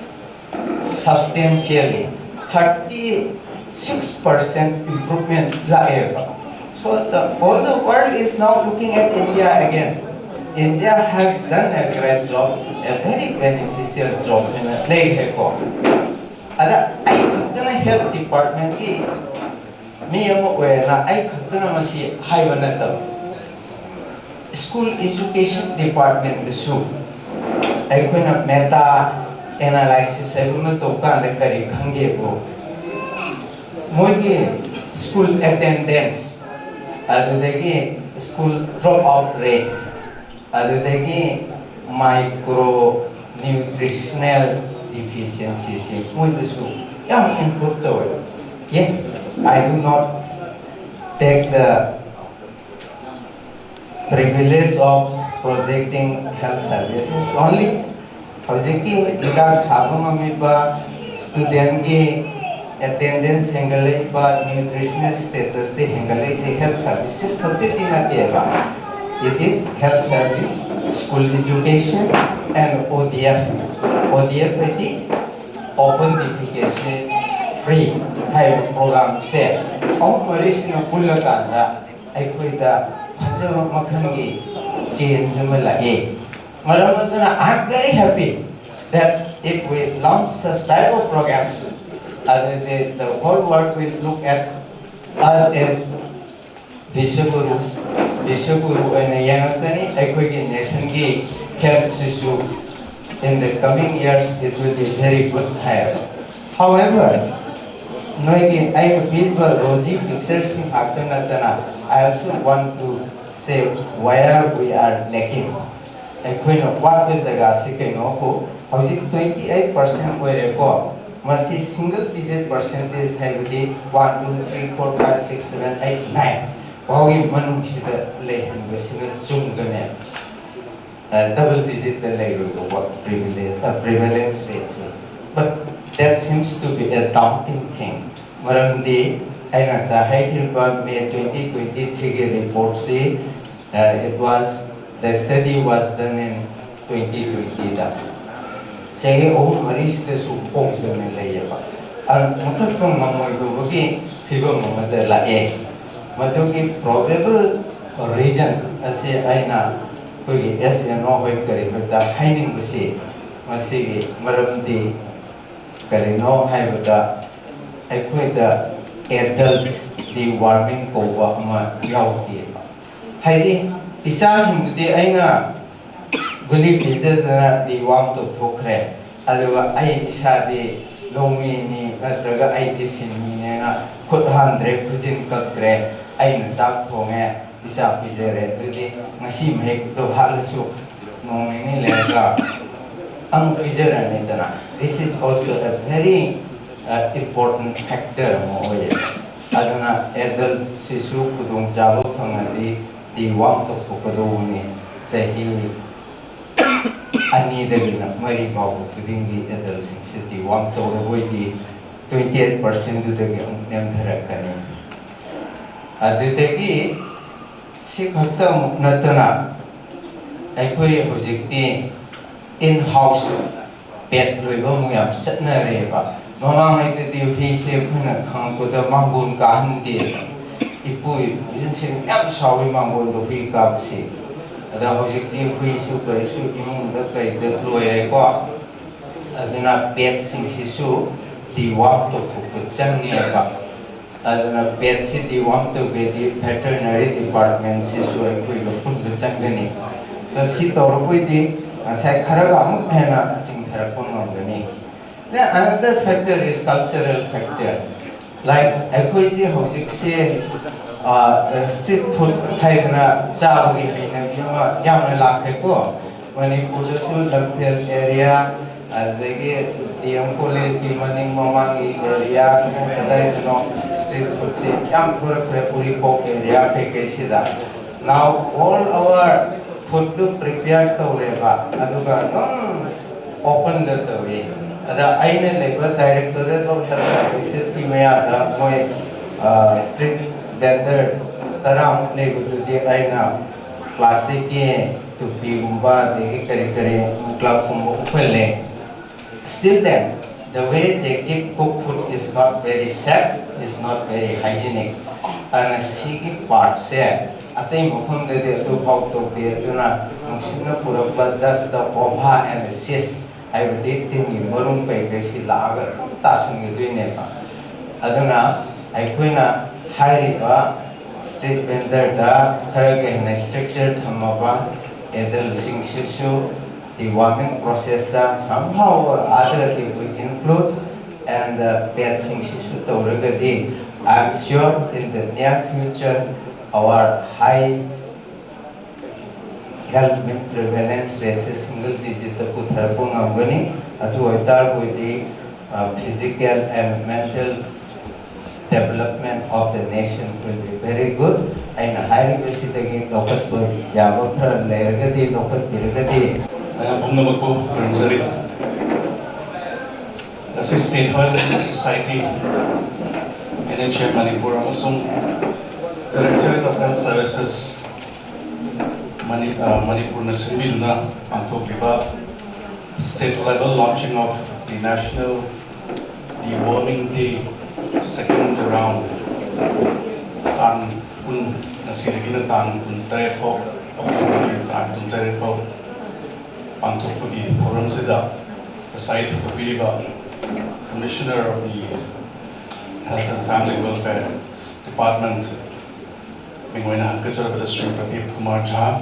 substantially. Thirty six percent improvement ꯂꯥꯛꯑꯦꯕ꯫ So the, all the world is now looking at India again. India has done a great job, a very beneficial job ꯍꯥꯏꯅ ꯂꯩꯈ꯭ꯔꯦꯀꯣ꯫ ꯑꯗ ꯑꯩ ꯈꯛꯇꯅ health department ꯀꯤ ꯃꯤ ꯑꯃ ꯑꯣꯏꯅ ꯑꯩ ꯈꯛꯇꯅ ꯃꯁꯤ ꯍꯥꯏꯕ ꯅꯠꯇꯕ, school education department ꯇꯁꯨ ꯑꯩꯈꯣꯏꯅ meta analysis ꯍꯥꯏꯕ ꯑꯃ ꯇꯧꯕ ꯀꯥꯟꯗ ꯀꯔꯤ ꯈꯪꯒꯦꯕꯨ, ꯃꯣꯏꯒꯤ school attendance, ꯑꯗꯨꯗꯒꯤ school drop out rate, ꯑꯗꯨꯗꯒꯤ micro nutritional deficiency ꯁꯤ ꯃꯣꯏꯗꯁꯨ ꯌꯥꯝ improve ꯇꯧꯋꯦ꯫ Yes, I do not take the privilege of projecting health services only. ꯍꯧꯖꯤꯛꯀꯤ ꯍꯤꯗꯥꯛ ꯊꯥꯕ ꯉꯝꯃꯤꯕ, student ꯀꯤ attendance ꯍꯦꯟꯒꯠꯂꯛꯏꯕ, nutritional status ꯇꯤ ꯍꯦꯟꯒꯠꯂꯛꯏꯁꯦ health services ꯈꯛꯇꯗꯤ ꯅꯠꯇꯦꯕ꯫ It is health service, school education and O D F. O D F ꯍꯥꯏꯗꯤ open defecation free ꯍꯥꯏꯔꯤꯕ program ꯁꯦ ꯑꯍꯨꯝ ꯃꯔꯤꯁꯤꯅ ꯄꯨꯜꯂꯀꯥꯟꯗ ꯑꯩꯈꯣꯏꯗ ꯐꯖꯕ ꯃꯈꯜꯒꯤ change ꯑꯃ ꯂꯥꯛꯑꯦ꯫ ꯃꯔꯝ ꯑꯗꯨꯅ I am very happy that if we launch such type of programs, uh, the, the whole world will look at us as ꯕꯤꯁ꯭ꯋꯒꯨꯔꯨ, ꯕꯤꯁ꯭ꯋꯒꯨꯔꯨ ꯑꯣꯏꯅ ꯌꯦꯡꯉꯛꯀꯅꯤ꯫ ꯑꯩꯈꯣꯏꯒꯤ nation ꯒꯤ health ꯁꯤꯁꯨ in the coming years it will be very good ꯍꯥꯏꯌꯦꯕ꯫ However, ꯅꯣꯏꯒꯤ ꯑꯩꯅ ꯄꯤꯔꯤꯕ rosy pictureꯁꯤꯡ ꯈꯛꯇ ꯅꯠꯇꯅ, I also want to say where we are lacking. ꯑꯩꯈꯣꯏꯅ ꯋꯥꯠꯄ ꯖꯒꯥꯁꯤ ꯀꯩꯅꯣꯕꯨ, ꯍꯧꯖꯤꯛ twenty eight percent ꯑꯣꯏꯔꯦꯀꯣ꯫ ꯃꯁꯤ single digit percentage, ꯍꯥꯏꯕꯗꯤ one, two, three, four, five, six, seven, eight, nine ꯐꯥꯎꯒꯤ ꯃꯅꯨꯡꯁꯤꯗ ꯂꯩꯍꯟꯕꯁꯤꯅ ꯆꯨꯝꯒꯅꯦ꯫ Double digitꯇ ꯂꯩꯔꯣꯏꯕꯀꯣ prevalence rateꯁꯦ꯫ But that seems to be a daunting thing. ꯃꯔꯝꯗꯤ ꯑꯩꯅ ꯉꯁꯥꯏ ꯍꯥꯏꯈꯤꯕ May twenty twenty threeꯒꯤ reportꯁꯤ, it was, the study was done in twenty twentyꯗ꯫ ꯆꯍꯤ ꯑꯍꯨꯝ ꯃꯔꯤꯁꯤꯗꯁꯨ ꯍꯣꯡꯗꯅ ꯂꯩꯌꯦꯕ꯫ ꯑꯗꯨ ꯃꯨꯊꯠꯄ ꯉꯝꯃꯣꯏꯗꯧꯕꯒꯤ ꯐꯤꯕꯝ ꯑꯃꯗ ꯂꯥꯛꯑꯦ꯫ ꯃꯗꯨꯒꯤ probable reason ꯑꯁꯤ ꯑꯩꯅ ꯑꯩꯈꯣꯏꯒꯤ S N O ꯍꯣꯏ ꯀꯔꯤ ꯍꯣꯏꯗ ꯍꯥꯏꯅꯤꯡꯕꯁꯤ, ꯃꯁꯤꯒꯤ ꯃꯔꯝꯗꯤ ꯀꯔꯤꯅꯣ ꯍꯥꯏꯕꯗ, ꯑꯩꯈꯣꯏꯗ adult deworming ꯀꯧꯕ ꯑꯃ ꯌꯥꯎꯗꯦꯕ꯫ ꯍꯥꯏꯗꯤ, ꯏꯆꯥꯁꯤꯡꯗꯨꯗꯤ ꯑꯩꯅ ꯒꯨꯂꯤ ꯄꯤꯖꯗꯅ deworm ꯇꯧꯊꯣꯛꯈ꯭ꯔꯦ꯫ ꯑꯗꯨꯒ ꯑꯩ ꯏꯁꯥꯗꯤ ꯂꯧꯃꯤꯅꯤ ꯅꯠꯇ꯭ꯔꯒ ꯑꯩꯗꯤ ꯁꯤꯟꯃꯤꯅꯦꯅ ꯈꯨꯠ ꯍꯥꯝꯗ꯭ꯔꯦ, ꯈꯨꯖꯤꯟ ꯀꯛꯇ꯭ꯔꯦ꯫ ꯑꯩꯅ ꯆꯥꯛ ꯊꯣꯡꯉꯦ, ꯏꯆꯥ ꯄꯤꯖꯔꯦ꯫ ꯑꯗꯨꯗꯤ ꯉꯁꯤ ꯃꯍꯤꯛꯇꯣ ꯍꯥꯠꯂꯁꯨ ꯅꯣꯡ ꯅꯤꯅꯤ ꯂꯩꯔꯒ ꯑꯃꯨꯛ ꯄꯤꯖꯔꯅꯤꯗꯅ꯫ This is also a very, uh, important factor ꯑꯃ ꯑꯣꯏꯌꯦ꯫ ꯑꯗꯨꯅ adultꯁꯤꯁꯨ ꯈꯨꯗꯣꯡꯆꯥꯕ ꯐꯪꯉꯗꯤ deworm ꯇꯧꯊꯣꯛꯀꯗꯧꯕꯅꯤ꯫ ꯆꯍꯤ ꯑꯅꯤꯗꯒꯤꯅ ꯃꯔꯤ ꯐꯥꯎꯕ ꯈꯨꯗꯤꯡꯒꯤ adultꯁꯤꯡꯁꯦ deworm ꯇꯧꯔꯕ ꯑꯣꯏꯗꯤ twenty eight percentꯗꯨꯗꯒꯤ ꯑꯃꯨꯛ ꯅꯦꯝꯊꯔꯛꯀꯅꯤ꯫ ꯑꯗꯨꯗꯒꯤ ꯁꯤ ꯈꯛꯇ ꯑꯃꯨꯛ ꯅꯠꯇꯅ, ꯑꯩꯈꯣꯏ ꯍꯧꯖꯤꯛꯇꯤ in house pet ꯂꯣꯏꯕ ꯑꯃꯨꯛ ꯌꯥꯝ ꯆꯠꯅꯔꯦꯕ꯫ ꯃꯃꯥꯡꯉꯩꯗꯗꯤ ꯍꯨꯏꯁꯦ ꯑꯩꯈꯣꯏꯅ ꯈꯪꯉꯛꯄꯗ ꯃꯥꯡꯒꯣꯟ ꯀꯥꯍꯟꯗꯦꯕ꯫ ꯏꯄꯨ ꯏꯄꯨꯁꯤꯡ ꯌꯥꯝ ꯁꯥꯎꯏ ꯃꯥꯡꯒꯣꯟꯗ ꯍꯨꯏ ꯀꯥꯕꯁꯤ꯫ ꯑꯗ ꯍꯧꯖꯤꯛꯇꯤ ꯍꯨꯏꯁꯨ ꯀꯔꯤꯁꯨ ꯏꯃꯨꯡꯗ ꯀꯩꯗ ꯂꯣꯏꯔꯦꯀꯣ꯫ ꯑꯗꯨꯅ petꯁꯤꯡꯁꯤꯁꯨ deworm ꯇꯧꯊꯣꯛꯄ ꯆꯪꯉꯦꯕ꯫ ꯑꯗꯨꯅ petꯁꯤ deworm ꯇꯧꯒꯦꯗꯤ veterinary departmentꯁꯤꯁꯨ ꯑꯩꯈꯣꯏꯒ ꯄꯨꯟꯕ ꯆꯪꯒꯅꯤ꯫ So ꯁꯤ ꯇꯧꯔꯕꯣꯏꯗꯤ ꯉꯁꯥꯏ ꯈꯔꯒ ꯑꯃꯨꯛ ꯍꯦꯟꯅ ꯆꯤꯡꯊꯔꯛꯄ ꯉꯝꯒꯅꯤ꯫ Then another factor is cultural factor. Like ꯑꯩꯈꯣꯏꯁꯦ ꯍꯧꯖꯤꯛꯁꯦ ꯁ꯭ꯇ꯭ꯔꯤꯠ ꯐꯨꯗ ꯍꯥꯏꯗꯅ ꯆꯥꯕꯒꯤ ꯍꯩꯅꯕꯤ ꯑꯃ ꯌꯥꯝꯅ ꯂꯥꯛꯈ꯭ꯔꯦꯀꯣ꯫ ꯃꯅꯤꯄꯨꯔꯗꯁꯨ ꯂꯝꯐꯦꯜ ꯑꯦꯔꯤꯌꯥ, ꯑꯗꯨꯗꯒꯤ ꯗꯤ ꯑꯦꯝ ꯀꯣꯂꯦꯖꯀꯤ ꯃꯅꯤꯡ ꯃꯃꯥꯡꯒꯤ ꯑꯦꯔꯤꯌꯥ, ꯀꯗꯥꯏꯗꯅꯣ ꯁ꯭ꯇ꯭ꯔꯤꯠ ꯐꯨꯗꯁꯤ ꯌꯥꯝ ꯊꯣꯔꯛꯈ꯭ꯔꯦ ꯎꯔꯤꯄꯣꯛ ꯑꯦꯔꯤꯌꯥ ꯀꯩꯀꯩꯁꯤꯗ꯫ Now all our foodꯗꯨ prepare ꯇꯧꯔꯦꯕ, ꯑꯗꯨꯒ ꯑꯗꯨꯝ openꯗ ꯇꯧꯏ꯫ ꯑꯗ ꯑꯩꯅ ꯂꯩꯕ Directorate of Health Servicesꯀꯤ ꯃꯌꯥꯗ ꯃꯣꯏ ꯁ꯭ꯇ꯭ꯔꯤꯠ ꯚꯦꯟꯗꯔ ꯇꯔꯥꯃꯨꯛ ꯂꯩꯕꯗꯨꯗꯤ ꯑꯩꯅ ꯄ꯭ꯂꯥꯁꯇꯤꯛꯀꯤ ꯇꯨꯄꯤꯒꯨꯝꯕ ꯑꯗꯒꯤ ꯀꯔꯤ ꯀꯔꯤ ꯒ꯭ꯂꯞꯀꯨꯝꯕ ꯎꯞꯍꯜꯂꯦ꯫ Still then, the way they give cook food is not very safe, is not very hygienic. ꯑꯗꯨꯅ ꯁꯤꯒꯤ ꯄꯥꯔꯠꯁꯦ ꯑꯇꯩ ꯃꯐꯝꯗꯗꯤ ꯑꯗꯨꯐꯥꯎ ꯇꯧꯗꯦ꯫ ꯑꯗꯨꯅ ꯅꯨꯡꯁꯤꯠꯅ ꯄꯨꯔꯛꯄ dust, the ova and the cyst ꯍꯥꯏꯕꯗꯤ ꯇꯤꯟꯒꯤ ꯃꯔꯨꯝ ꯀꯩꯀꯩꯁꯤ ꯂꯥꯛꯑꯒ ꯑꯗꯨꯝ ꯇꯥꯁꯟꯒꯗꯣꯏꯅꯦꯕ꯫ ꯑꯗꯨꯅ ꯑꯩꯈꯣꯏꯅ ꯍꯥꯏꯔꯤꯕ ꯁ꯭ꯇ꯭ꯔꯤꯠ ꯚꯦꯟꯗꯔꯗ ꯈꯔꯒ ꯍꯦꯟꯅ ꯁ꯭ꯇ꯭ꯔꯤꯛꯆꯔ ꯊꯝꯃꯕ, ꯑꯦꯗꯜꯁꯤꯡꯁꯤꯁꯨ deworming processꯇ somehow or other if we include and the petꯁꯤꯡꯁꯤꯁꯨ ꯇꯧꯔꯒꯗꯤ, I am sure in the near future our high health prevalence rateꯁꯦ single digitꯇ ꯄꯨꯊꯔꯛꯄ ꯉꯝꯒꯅꯤ꯫ ꯑꯗꯨ ꯑꯣꯏꯇꯥꯔꯒꯗꯤ physical and mental development of the nation will be very good꯫ ꯑꯩꯅ ꯍꯥꯏꯔꯤꯕꯁꯤꯗꯒꯤ ꯂꯧꯈꯠꯄ ꯌꯥꯕ ꯈꯔ ꯂꯩꯔꯒꯗꯤ ꯂꯧꯈꯠꯄꯤꯔꯒꯗꯤ꯫ ꯃꯌꯥꯝ ꯄꯨꯝꯅꯃꯛꯄꯨ ꯈꯨꯔꯨꯝꯖꯔꯤ꯫ ꯉꯁꯤ State Health Society, N H M Manipur ꯑꯃꯁꯨꯡ Directorate of Health Services ꯃꯅꯤ-, ꯑ, ꯃꯅꯤꯄꯨꯔꯅ ꯁꯤꯟꯕꯤꯗꯨꯅ ꯄꯥꯡꯊꯣꯛꯂꯤꯕ State Level Launching of the National Deworming Day Second Round, ꯇꯥꯡ ꯀꯨꯟ, ꯉꯁꯤꯗꯒꯤꯅ ꯇꯥꯡ ꯀꯨꯟꯇꯔꯦꯠ ꯐꯥꯎ, ꯑꯣꯛꯇꯣꯕꯔꯒꯤ ꯇꯥꯡ ꯀꯨꯟꯇꯔꯦꯠ ꯐꯥꯎ ꯄꯥꯡꯊꯣꯛꯄꯒꯤ ꯊꯧꯔꯝꯁꯤꯗ preside ꯇꯧꯕꯤꯔꯤꯕ Commissioner of the Health and Family Welfare Department, ꯃꯤꯡ ꯑꯣꯏꯅ ꯍꯪꯒꯠꯆꯔꯕꯗ ꯁ꯭ꯔꯤ ꯄ꯭ꯔꯗꯤꯞ ꯀꯨꯃꯥꯔ ꯖꯥ,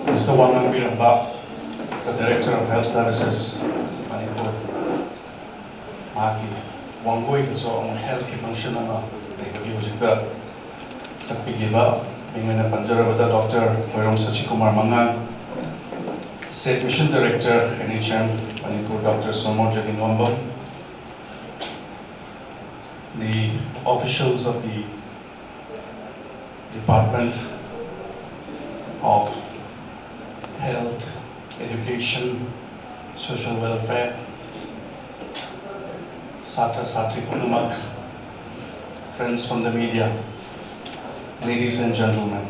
ꯃꯁꯤꯗ ꯋꯥ ꯉꯥꯡꯕꯤꯔꯝꯕ the Director of Health Services Manipur, ꯃꯍꯥꯛꯀꯤ ꯋꯥꯡꯒꯣꯏꯗꯁꯨ ꯑꯃꯨꯛ ꯍꯦꯜꯊꯀꯤ ꯐꯪꯁꯟ ꯑꯃ ꯂꯩꯕꯒꯤ ꯍꯧꯖꯤꯛꯇ ꯆꯠꯄꯤꯈꯤꯕ ꯃꯤꯡ ꯑꯣꯏꯅ ꯄꯟꯖꯔꯕꯗ ꯗꯣꯛꯇꯔ ꯈꯣꯏꯔꯣꯝ ꯁꯁꯤꯀꯨꯃꯥꯔ ꯃꯉꯥꯡ, state mission director N H M Manipur doctor Somoraj Ningombam, the officials of the Department of Health, Education, Social Welfare, ꯁꯥꯇ꯭ꯔ ꯁꯥꯇ꯭ꯔꯤ ꯄꯨꯝꯅꯃꯛ, friends from the media, ladies and gentlemen,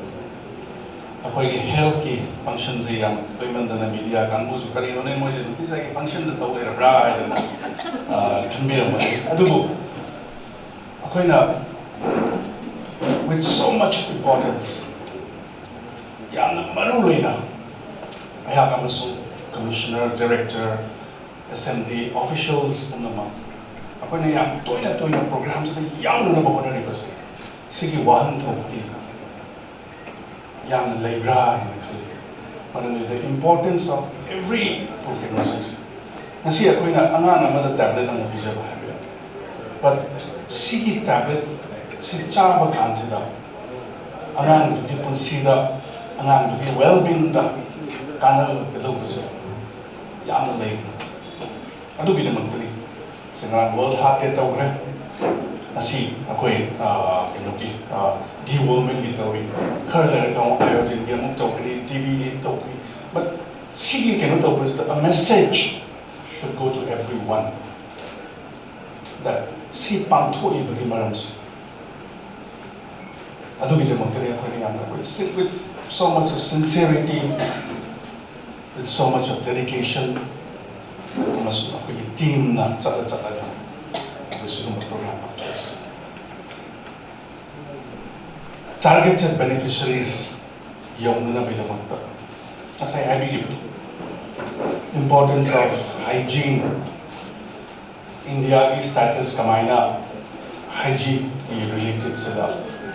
ꯑꯩꯈꯣꯏꯒꯤ ꯍꯦꯜꯊꯀꯤ ꯐꯪꯁꯟꯁꯦ ꯌꯥꯝ ꯇꯣꯏꯃꯟꯗꯅ ꯃꯤꯗꯤꯌꯥ ꯀꯥꯡꯕꯨꯁꯨ ꯀꯔꯤꯅꯣꯅꯦ ꯃꯣꯏꯁꯦ ꯅꯨꯡꯇꯤꯖꯥꯒꯤ ꯐꯪꯁꯟꯗ ꯇꯧ ꯂꯩꯔꯕ꯭ꯔꯥ ꯍꯥꯏꯗꯅ ꯈꯟꯕꯤꯔꯝꯕꯅꯤ꯫ ꯑꯗꯨꯕꯨ ꯑꯩꯈꯣꯏꯅ with so much importance, ꯌꯥꯝꯅ ꯃꯔꯨ ꯂꯩꯅ ꯑꯩꯍꯥꯛ ꯑꯃꯁꯨꯡ ꯀꯃꯤꯁꯅꯔ, ꯗꯥꯏꯔꯦꯛꯇꯔ, ꯑꯦꯁ ꯑꯦꯝ ꯗꯤ ꯑꯣꯐꯤꯁꯤꯌꯦꯜꯁ ꯄꯨꯝꯅꯃꯛ ꯑꯩꯈꯣꯏꯅ ꯌꯥꯝ ꯇꯣꯏꯅ ꯇꯣꯏꯅ ꯄ꯭ꯔꯣꯒ꯭ꯔꯥꯝꯁꯤꯗ ꯌꯥꯎꯅꯅꯕ ꯍꯣꯠꯅꯔꯤꯕꯁꯦ, ꯁꯤꯒꯤ ꯋꯥꯍꯟꯊꯣꯛꯇꯤ ꯌꯥꯝꯅ ꯂꯩꯕ꯭ꯔꯥ ꯍꯥꯏꯅ ꯈꯜꯂꯤ꯫ ꯃꯔꯝꯗꯤ the importance of every ꯀꯩꯅꯣꯁꯤꯡꯁꯦ, ꯉꯁꯤ ꯑꯩꯈꯣꯏꯅ ꯑꯉꯥꯡ ꯑꯃꯗ ꯇꯦꯕ꯭ꯂꯦꯠ ꯑꯃ ꯄꯤꯖꯕ ꯍꯥꯏꯕ ꯌꯥꯏ, ꯕꯠ ꯁꯤꯒꯤ ꯇꯦꯕ꯭ꯂꯦꯠ ꯁꯤ ꯆꯥꯕ ꯀꯥꯟꯁꯤꯗ ꯑꯉꯥꯡꯗꯨꯒꯤ ꯄꯨꯟꯁꯤꯗ, ꯑꯉꯥꯡꯗꯨꯒꯤ ꯋꯦꯜ ꯕꯤꯡꯗ ꯀꯥꯟꯅꯒꯗꯧꯕꯁꯦ ꯌꯥꯝꯅ ꯂꯩ꯫ ꯑꯗꯨꯒꯤꯗꯃꯛꯇꯅꯤ ꯁꯤ ꯉꯔꯥꯡ ꯋꯥꯔꯜ ꯍꯥꯔꯠ ꯗꯦ ꯇꯧꯈ꯭ꯔꯦ꯫ ꯉꯁꯤ ꯑꯩꯈꯣꯏ ꯀꯩꯅꯣꯒꯤ ꯗꯤ ꯋꯣꯔꯃꯤꯡꯒꯤ ꯇꯧꯔꯤ, ꯈꯔ ꯂꯩꯔꯒ ꯑꯃꯨꯛ ꯑꯥꯏꯑꯣꯗꯤꯟꯒꯤ ꯑꯃꯨꯛ ꯇꯧꯒꯅꯤ, ꯇꯤ ꯕꯤꯒꯤ ꯇꯧꯒꯅꯤ꯫ ꯕꯠ ꯁꯤꯒꯤ ꯀꯩꯅꯣ ꯇꯧꯕꯁꯤꯗ a message should go to everyone that ꯁꯤ ꯄꯥꯡꯊꯣꯛꯏꯕꯒꯤ ꯃꯔꯝꯁꯦ꯫ ꯑꯗꯨꯒꯤꯗꯃꯛꯇꯅꯤ ꯑꯩꯈꯣꯏꯅ ꯌꯥꯝꯅ with so much of sincerity, with so much of dedication, ꯑꯃꯁꯨꯡ ꯑꯩꯈꯣꯏꯒꯤ ꯇꯤꯝꯅ ꯆꯠꯂ ꯆꯠꯂꯒ ꯑꯩꯈꯣꯏ ꯁꯤꯒꯨꯝꯕ ꯄ꯭ꯔꯣꯒ꯭ꯔꯥꯝ ꯄꯥꯡꯊꯣꯛꯏꯁꯦ꯫ ꯇꯥꯔꯒꯦꯇꯦꯗ ꯕꯦꯅꯤꯐꯤꯁꯔꯤꯁ ꯌꯧꯅꯅꯕꯒꯤꯗꯃꯛꯇ ꯉꯁꯥꯏ ꯍꯥꯏꯕꯤꯈꯤꯕꯗꯣ, importance of hygiene, ꯏꯟꯗꯤꯌꯥꯒꯤ ꯁ꯭ꯇꯦꯇꯁ ꯀꯃꯥꯏꯅ ꯍꯥꯏꯖꯤꯟꯒꯤ ꯔꯤꯂꯦꯇꯦꯗꯁꯤꯗ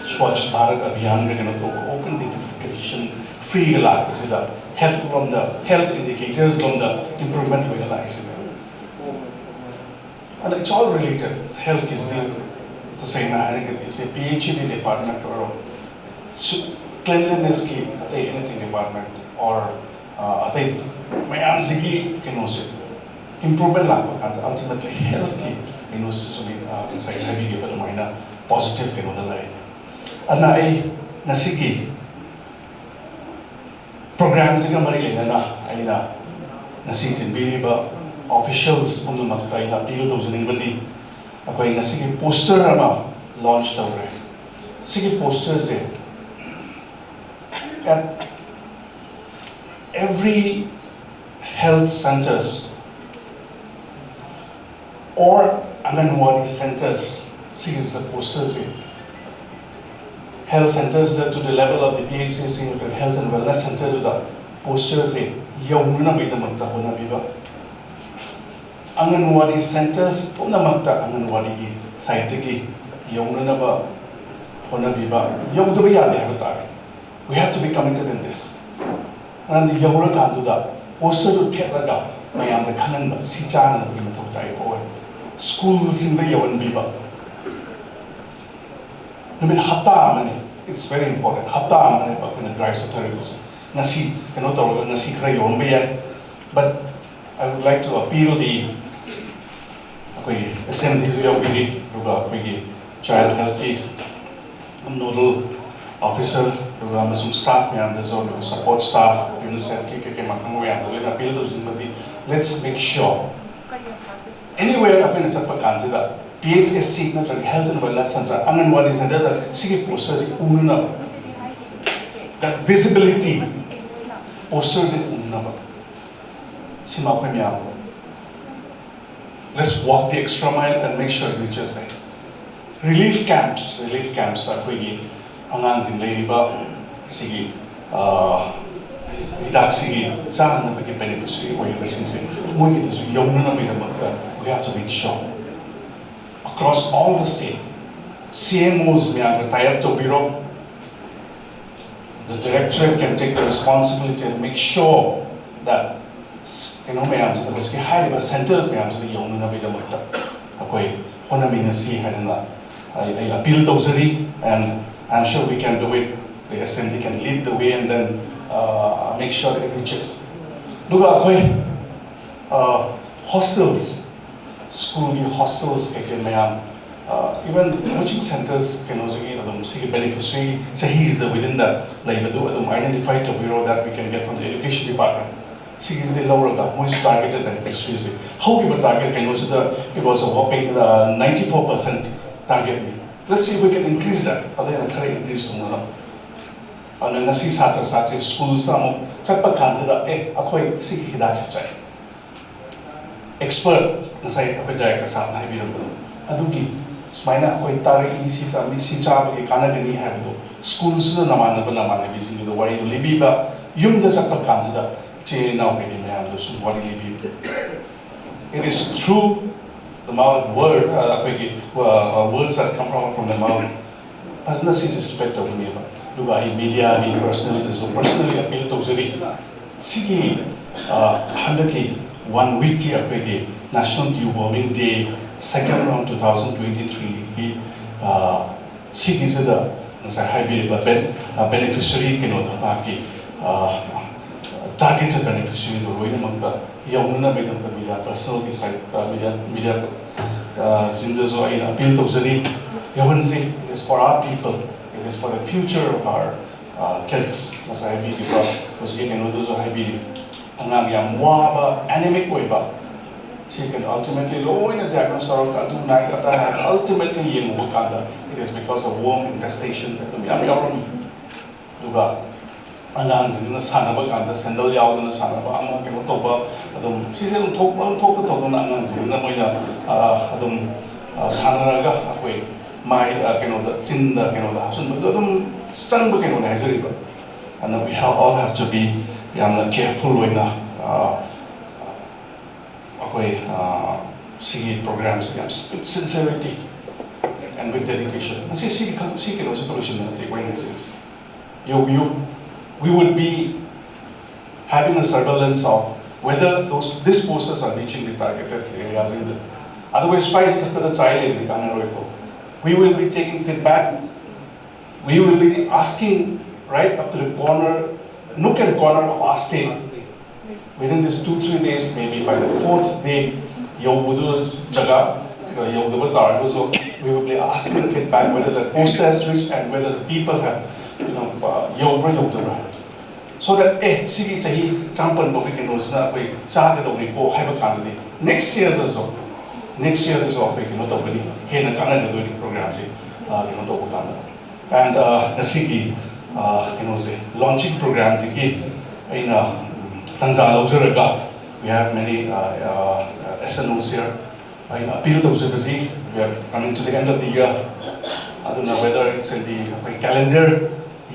ꯁ꯭ꯋꯥꯆ ꯚꯥꯔꯠ ꯑꯚꯤꯌꯥꯟꯒ ꯀꯩꯅꯣ ꯇꯧꯕ, ꯑꯣꯄꯟ ꯗꯤꯐꯤꯀꯦꯁꯟ ꯐ꯭ꯔꯤꯒ ꯂꯥꯛꯄꯁꯤꯗ ꯍꯦꯜꯊ ꯂꯣꯝꯗ, ꯍꯦꯜꯊ ꯏꯟꯗꯤꯀꯦꯇꯔꯁ ꯂꯣꯝꯗ ꯏꯝꯄ꯭ꯔꯨꯚꯃꯦꯟ ꯑꯣꯏꯅ ꯂꯥꯛꯏꯁꯤꯅꯦ꯫ ꯑꯗ it's all related, healthꯀꯤꯁꯤꯗꯤ ꯇꯁꯦꯡꯅ ꯍꯥꯏꯔꯒꯗꯤ ꯁꯦ ꯄꯤ ꯑꯩꯆ ꯏ ꯗꯤꯄꯥꯔꯠꯃꯦꯟ ꯑꯣꯏꯔꯣ, ꯀ꯭ꯂꯤꯟꯂꯤꯅꯦꯁꯀꯤ ꯑꯇꯩ ꯑꯦꯅꯤꯊꯤꯡ ꯗꯤꯄꯥꯔꯠꯃꯦꯟ ꯑꯣꯔ ꯑꯇꯩ ꯃꯌꯥꯝꯁꯤꯒꯤ ꯀꯩꯅꯣꯁꯦ ꯏꯝꯄ꯭ꯔꯨꯚꯃꯦꯟ ꯂꯥꯛꯄ ꯀꯥꯟꯗ ꯑꯜꯇꯤꯃꯦꯠꯂꯤ ꯍꯦꯜꯊꯀꯤ ꯀꯩꯅꯣꯁꯤꯁꯨ ꯉꯁꯥꯏ ꯍꯥꯏꯕꯤꯈꯤꯕ ꯑꯗꯨꯃꯥꯏꯅ ꯄꯣꯖꯤꯇꯤꯚ ꯀꯩꯅꯣꯗ ꯂꯥꯛꯑꯦ꯫ ꯑꯗꯨꯅ ꯑꯩ ꯉꯁꯤꯒꯤ ꯄ꯭ꯔꯣꯒ꯭ꯔꯥꯝꯁꯤꯒ ꯃꯔꯤ ꯂꯩꯅꯅ ꯑꯩꯅ ꯉꯁꯤ ꯇꯤꯟꯕꯤꯔꯤꯕ ꯑꯣꯐꯤꯁꯤꯌꯦꯜꯁ ꯄꯨꯝꯅꯃꯛꯇ ꯑꯩꯅ ꯑꯄꯤꯜ ꯇꯧꯖꯅꯤꯡꯕꯗꯤ, ꯑꯩꯈꯣꯏ ꯉꯁꯤꯒꯤ ꯄꯣꯁꯇꯔ ꯑꯃ ꯂꯣꯟꯆ ꯇꯧꯔꯦ꯫ ꯁꯤꯒꯤ ꯄꯣꯁꯇꯔꯁꯦ at every health centers or Anganwadi centers, ꯁꯤꯒꯤꯁꯤꯗ ꯄꯣꯁꯇꯔꯁꯦ health ꯁꯦꯟꯇꯔꯁꯤꯗ, to the level of the P H C C, health and wellness centerꯗꯨꯗ ꯄꯣꯁꯇꯔꯁꯦ ꯌꯧꯅꯅꯕꯒꯤꯗꯃꯛꯇ ꯍꯣꯠꯅꯕꯤꯕ꯫ ꯑꯪꯒꯟꯋꯥꯗꯤ ꯁꯦꯟꯇꯔꯁ ꯄꯨꯝꯅꯃꯛꯇ ꯑꯪꯒꯟꯋꯥꯗꯤꯒꯤ ꯁꯥꯏꯠꯇꯒꯤ ꯌꯧꯅꯅꯕ ꯍꯣꯠꯅꯕꯤꯕ꯫ ꯌꯧꯗꯕ ꯌꯥꯗꯦ ꯍꯥꯏꯕ ꯇꯥꯔꯦ꯫ We have to be committed in this. ꯃꯔꯝꯗꯤ ꯌꯧꯔꯀꯥꯟꯗꯨꯗ ꯄꯣꯁꯇꯔꯗꯨ ꯊꯦꯠꯂꯒ ꯃꯌꯥꯝꯗ ꯈꯪꯍꯟꯕ, ꯁꯤ ꯆꯥꯅꯅꯕꯒꯤ ꯃꯊꯧ ꯇꯥꯏꯀꯣ꯫ ꯁ꯭ꯀꯨꯜꯁꯤꯡꯗ ꯌꯧꯍꯟꯕꯤꯕ꯫ ꯅꯨꯃꯤꯠ ꯍꯞꯇꯥ ꯑꯃꯅꯤ, it's very important, ꯍꯞꯇꯥ ꯑꯃꯅꯦꯕ ꯑꯩꯈꯣꯏꯅ ꯗ꯭ꯔꯥꯏꯚ ꯆꯠꯊꯔꯤꯕꯁꯦ꯫ ꯉꯁꯤ ꯀꯩꯅꯣ ꯇꯧꯔꯒ ꯉꯁꯤ ꯈꯔ ꯌꯧꯔꯝꯕ ꯌꯥꯏ, but I would like to appeal the, ꯑꯩꯈꯣꯏꯒꯤ ꯑꯦꯁꯦꯝꯕ꯭ꯂꯤꯁꯨ ꯌꯥꯎꯕꯤꯔꯤ, ꯑꯗꯨꯒ ꯑꯩꯈꯣꯏꯒꯤ ꯆꯥꯏꯜ ꯍꯦꯜꯊꯀꯤ ꯅꯣꯗꯜ ꯑꯣꯐꯤꯁꯔ, ꯑꯗꯨꯒ ꯑꯃꯁꯨꯡ ꯁ꯭ꯇꯥꯐ ꯃꯌꯥꯝꯗꯁꯨ, ꯑꯗꯨꯒ ꯁꯄꯣꯔꯠ ꯁ꯭ꯇꯥꯐ, ꯌꯨꯅꯤꯁꯦꯐꯀꯤ ꯀꯩꯀꯩ ꯃꯈꯜ ꯃꯌꯥꯝꯗ ꯂꯣꯏꯅ appeal ꯇꯧꯖꯅꯤꯡꯕꯗꯤ, let's make sure anywhere ꯑꯩꯈꯣꯏꯅ ꯆꯠꯄ ꯀꯥꯟꯁꯤꯗ P H S C ꯅꯠꯇ꯭ꯔꯒ health and wellness center, ꯑꯪꯒꯟꯋꯥꯗꯤ ꯁꯦꯟꯇꯔꯗ ꯁꯤꯒꯤ ꯄꯣꯁꯇꯔꯁꯤ ꯎꯅꯅꯕ, that visibility, ꯄꯣꯁꯇꯔꯁꯤ ꯎꯅꯅꯕ, ꯁꯤꯃ ꯑꯩꯈꯣꯏ ꯃꯌꯥꯝ, let's walk the extra mile and make sure it reaches there. Relief camps, relief camps ꯑꯩꯈꯣꯏꯒꯤ ꯑꯉꯥꯡꯁꯤꯡ ꯂꯩꯔꯤꯕ ꯁꯤꯒꯤ, ꯑ, ꯍꯤꯗꯥꯛꯁꯤꯒꯤ ꯆꯥꯅꯅꯕꯒꯤ beneficiary ꯑꯣꯏꯔꯤꯕꯁꯤꯡꯁꯦ ꯃꯣꯏꯒꯤꯗꯁꯨ ꯌꯧꯅꯅꯕꯒꯤꯗꯃꯛꯇ we have to make sure across all the state, C M Os ꯃꯌꯥꯝꯒ tie up ꯇꯧꯕꯤꯔꯣ꯫ The directorate can take the responsibility and make sure that ꯀꯩꯅꯣ ꯃꯌꯥꯝꯁꯤꯗ, ꯍꯧꯖꯤꯛꯀꯤ ꯍꯥꯏꯔꯤꯕ ꯁꯦꯟꯇꯔꯁ ꯃꯌꯥꯝꯁꯤꯗ ꯌꯧꯅꯅꯕꯒꯤꯗꯃꯛꯇ ꯑꯩꯈꯣꯏ ꯍꯣꯠꯅꯃꯤꯟꯅꯁꯤ ꯍꯥꯏꯗꯅ ꯑꯩ ꯑꯩ ꯑꯄꯤꯜ ꯇꯧꯖꯔꯤ, and I'm sure we can do it. The assembly can lead the way and then uh, make sure it reaches. ꯑꯗꯨꯒ ꯑꯩꯈꯣꯏ ꯍꯣꯁꯇꯦꯜꯁ, ꯁ꯭ꯀꯨꯜꯒꯤ ꯍꯣꯁꯇꯦꯜꯁ ꯀꯩꯀꯩ ꯃꯌꯥꯝ, even coaching centres, ꯀꯩꯅꯣꯁꯤꯒꯤ ꯑꯗꯨꯝ ꯁꯤꯒꯤ ꯕꯦꯅꯤꯐꯤꯁꯔꯤ ꯆꯍꯤꯁꯤꯗ within the ꯂꯩꯕꯗꯨ ꯑꯗꯨꯝ identify ꯇꯧꯕꯤꯔꯣ, that we can get from the education department. ꯁꯤꯒꯤꯁꯤꯗꯤ ꯂꯧꯔꯒ ꯃꯣꯏꯁꯨ targeted beneficiaries ꯁꯦ ꯍꯧꯈꯤꯕ target ꯀꯩꯅꯣꯁꯤꯗ it was a whopping ninety four percent target ꯅꯤ. Let's see if we can increase that. ꯑꯗꯨ ꯍꯦꯟꯅ ꯈꯔ increase ꯇꯧꯅꯅꯕ. ꯑꯗꯨꯅ ꯉꯁꯤ ꯁꯥꯇ꯭ꯔ ꯁꯥꯇ꯭ꯔꯤ ꯁ꯭ꯀꯨꯜꯁꯤꯗ ꯑꯃꯨꯛ ꯆꯠꯄ ꯀꯥꯟꯁꯤꯗ ꯑꯦ ꯑꯩꯈꯣꯏ ꯁꯤꯒꯤ ꯍꯤꯗꯥꯛꯁꯤ ꯆꯥꯏ, expert, ꯉꯁꯥꯏ ꯑꯩꯈꯣꯏ ꯗꯥꯏꯔꯦꯛꯇꯔ ꯁꯥꯍꯕꯅ ꯍꯥꯏꯕꯤꯔꯝꯕꯗꯣ, ꯑꯗꯨꯒꯤ ꯁꯨꯃꯥꯏꯅ ꯑꯩꯈꯣꯏ ꯇꯥꯔꯛꯏ, ꯁꯤ ꯇꯝꯃꯤ, ꯁꯤ ꯆꯥꯕꯒꯤ ꯀꯥꯟꯅꯒꯅꯤ ꯍꯥꯏꯕꯗꯣ ꯁ꯭ꯀꯨꯜꯁꯤꯗ ꯅꯃꯥꯟꯅꯕ ꯅꯃꯥꯟꯅꯕꯤꯁꯤꯡꯗꯨꯗ ꯋꯥꯔꯤꯗꯣ ꯂꯤꯕꯤꯕ, ꯌꯨꯝꯗ ꯆꯠꯄ ꯀꯥꯟꯁꯤꯗ ꯏꯆꯤꯜ ꯏꯅꯥꯎ ꯀꯩꯀꯩ ꯃꯌꯥꯝꯗꯣ ꯁꯨꯝ ꯋꯥꯔꯤ ꯂꯤꯕꯤꯕ. It is through the mouth word, ꯑꯩꯈꯣꯏꯒꯤ words that come from from the mouth. ꯐꯖꯅ ꯁꯤꯁꯦ spread ꯇꯧꯒꯅꯦꯕ. ꯑꯗꯨꯒ ꯑꯩ ꯃꯤꯗꯤꯌꯥꯒꯤ ꯄꯔꯁꯅꯦꯜꯗꯁꯨ personally appeal ꯇꯧꯖꯔꯤ. ꯁꯤꯒꯤ ꯍꯟꯗꯛꯀꯤ one week ꯀꯤ ꯑꯩꯈꯣꯏꯒꯤ National Deworming Day, second round two thousand twenty three ꯒꯤ ꯁꯤꯒꯤꯁꯤꯗ ꯉꯁꯥꯏ ꯍꯥꯏꯕꯤꯔꯤꯕ beneficiary ꯀꯩꯅꯣꯗꯣ, ꯃꯍꯥꯛꯀꯤ targeted beneficiary ꯗꯣ ꯂꯣꯏꯅꯃꯛꯇ ꯌꯧꯅꯅꯕꯒꯤꯗꯃꯛꯇ ꯃꯤꯗꯤꯌꯥ ꯄꯔꯁꯅꯦꯜꯒꯤ ꯁꯥꯏꯠꯇ, ꯃꯤꯗꯤꯌꯥ ꯃꯤꯗꯤꯌꯥ ꯁꯤꯡꯗꯁꯨ ꯑꯩꯅ ꯑꯄꯤꯜ ꯇꯧꯖꯔꯤ, ꯌꯧꯍꯟꯁꯤ. It is for our people, it is for the future of our kids. ꯉꯁꯥꯏ ꯍꯥꯏꯕꯤꯈꯤꯕ ꯍꯧꯖꯤꯛꯀꯤ ꯀꯩꯅꯣꯗꯨꯁꯨ ꯍꯥꯏꯕꯤꯔꯤ, ꯑꯉꯥꯡ ꯌꯥꯝ ꯋꯥꯕ, anemic ꯑꯣꯏꯕ, ꯁꯤ ꯀꯩꯅꯣ ultimately ꯂꯣꯏꯅ diagnose ꯇꯧꯔꯒ ꯑꯗꯨ ꯅꯥꯏ ꯑꯗꯥ ꯅꯥꯏ, ultimately ꯌꯦꯡꯉꯨꯕ ꯀꯥꯟꯗ it is because of worm infestation ꯑꯗꯨꯝ ꯌꯥꯝ ꯌꯥꯎꯔꯝꯃꯤ. ꯑꯗꯨꯒ ꯑꯉꯥꯡꯁꯤꯡꯁꯤꯅ ꯁꯥꯟꯅꯕ ꯀꯥꯟꯗ ꯁꯦꯟꯗꯜ ꯌꯥꯎꯗꯅ ꯁꯥꯟꯅꯕ, ꯑꯃ ꯀꯩꯅꯣ ꯇꯧꯕ, ꯑꯗꯨꯝ ꯁꯤꯁꯦ ꯑꯗꯨꯝ ꯊꯣꯛ ꯑꯗꯨꯝ ꯊꯣꯛꯄ ꯇꯧꯗꯅ ꯑꯉꯥꯡꯁꯤꯡꯁꯤꯅ ꯃꯣꯏꯅ ꯑꯗꯨꯝ ꯁꯥꯟꯅꯔꯒ ꯑꯩꯈꯣꯏ ꯃꯥꯏ ꯀꯩꯅꯣꯗ, ꯆꯤꯟꯗ ꯀꯩꯅꯣꯗ ꯍꯥꯞꯆꯤꯟꯕꯗꯣ ꯑꯗꯨꯝ ꯆꯪꯕ ꯀꯩꯅꯣꯅꯦ ꯍꯥꯏꯖꯔꯤꯕ. ꯑꯗꯨꯅ we have all have to be ꯌꯥꯝꯅ careful ꯑꯣꯏꯅ ꯑꯩꯈꯣꯏ ꯁꯤꯒꯤ ꯄ꯭ꯔꯣꯒ꯭ꯔꯥꯝꯁꯦ ꯌꯥꯝ with sincerity and with dedication. ꯃꯁꯤ ꯁꯤꯒꯤ ꯈꯛ ꯁꯤ ꯀꯩꯅꯣꯁꯤꯒ ꯂꯣꯏꯁꯤꯟꯕ ꯅꯠꯇꯦ ꯑꯩꯈꯣꯏꯅ ꯍꯥꯏꯖꯔꯤꯁꯦ. ꯌꯧꯕꯤꯌꯨ. We would be having a surveillance of whether those these posters are reaching the targeted areas in the Otherwise, ꯁ꯭ꯋꯥꯏꯁꯤ ꯈꯛꯇꯗ ꯆꯥꯏ ꯂꯩꯕꯗꯤ ꯀꯥꯟꯅꯔꯣꯏꯀꯣ. We will be taking feedback. We will be asking right up to the corner, nook and corner of our state. Within these two, three days, maybe by the fourth day, ꯌꯧꯕꯗꯨ ꯖꯒꯥ ꯌꯧꯗꯕ ꯇꯥꯔꯒꯁꯨ, we will be asking the feedback whether the poster has reached and whether the people have, you know, uh, ꯌꯧꯕ꯭ꯔꯥ ꯌꯧꯗꯕ꯭ꯔꯥ ꯍꯥꯏꯕꯗꯣ. So that, ꯑꯦ, ꯁꯤꯒꯤ ꯆꯍꯤ ꯇꯔꯥꯃꯥꯄꯟ ꯐꯥꯎꯒꯤ ꯀꯩꯅꯣꯁꯤꯅ ꯑꯩꯈꯣꯏ ꯆꯥꯒꯗꯧꯅꯤꯀꯣ ꯍꯥꯏꯕ ꯀꯥꯟꯗꯗꯤ, next yearꯗꯁꯨ, next yearꯗꯁꯨ ꯑꯩꯈꯣꯏ ꯀꯩꯅꯣ ꯇꯧꯒꯅꯤ, ꯍꯦꯟꯅ ꯀꯥꯟꯅꯒꯗꯣꯏꯅꯤ programꯁꯦ, ꯑ, ꯀꯩꯅꯣ ꯇꯧꯕ ꯀꯥꯟꯗ. And, uh, ꯉꯁꯤꯒꯤ, uh, ꯀꯩꯅꯣꯁꯦ, launching programꯁꯤꯒꯤ ꯑꯩꯅ, ꯎꯝ, ꯇꯥꯟꯖꯥ ꯂꯧꯖꯔꯒ, we have many, uh, uh, S N Os here. ꯑꯩꯅ appeal ꯇꯧꯖꯕꯁꯤ, we are coming to the end of the year. ꯑꯗꯨꯅ whether it's in the, ꯑꯩꯈꯣꯏ calendar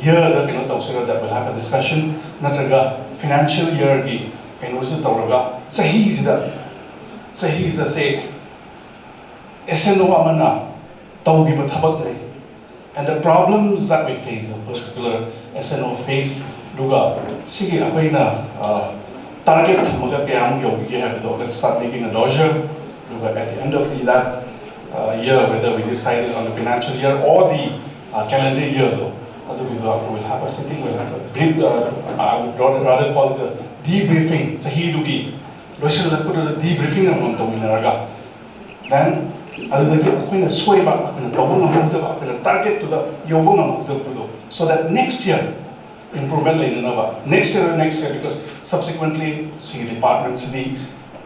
yearꯗ ꯀꯩꯅꯣ ꯇꯧꯁꯤꯔ, that will have a discussion, ꯅꯠꯇ꯭ꯔꯒ financial yearꯒꯤ ꯀꯩꯅꯣꯁꯤꯗ ꯇꯧꯔꯒ, ꯆꯍꯤꯁꯤꯗ, ꯆꯍꯤꯁꯤꯗ ꯁꯦ S N O ꯑꯃꯅ ꯇꯧꯈꯤꯕ ꯊꯕꯛ ꯂꯩ, and the problems that we face, the particular S N O faced, ꯑꯗꯨꯒ ꯁꯤꯒꯤ ꯑꯩꯈꯣꯏꯅ, ꯑ, target ꯊꯝꯃꯒ ꯀꯌꯥꯃꯨꯛ ꯌꯧꯈꯤꯒꯦ ꯍꯥꯏꯕꯗꯣ, let's start making a dossier. ꯑꯗꯨꯒ at the end of the, that, uh, year, whether we decided on the financial year or the, uh, calendar yearꯗꯣ, ꯑꯗꯨꯒꯤꯗꯣ we will have a sitting, we'll have a brief, uh, I would rather call it a debriefing, ꯆꯍꯤꯗꯨꯒꯤ ꯂꯣꯏꯁꯤꯜꯂꯛꯄꯗꯨꯗ debriefing ꯑꯃꯃꯝ ꯇꯧꯃꯤꯟꯅꯔꯒ, then ꯑꯗꯨꯗꯒꯤ ꯑꯩꯈꯣꯏꯅ ꯁꯣꯏꯕ, ꯑꯩꯈꯣꯏꯅ ꯇꯧꯕ ꯉꯝꯍꯧꯗꯕ, ꯑꯩꯈꯣꯏꯅ targetꯇꯨꯗ ꯌꯧꯕ ꯉꯝꯍꯧꯗꯕꯗꯣ, so that next year improvement ꯂꯩꯅꯅꯕ, next year, next year, because subsequently ꯁꯤꯒꯤ departmentꯁꯤꯗꯤ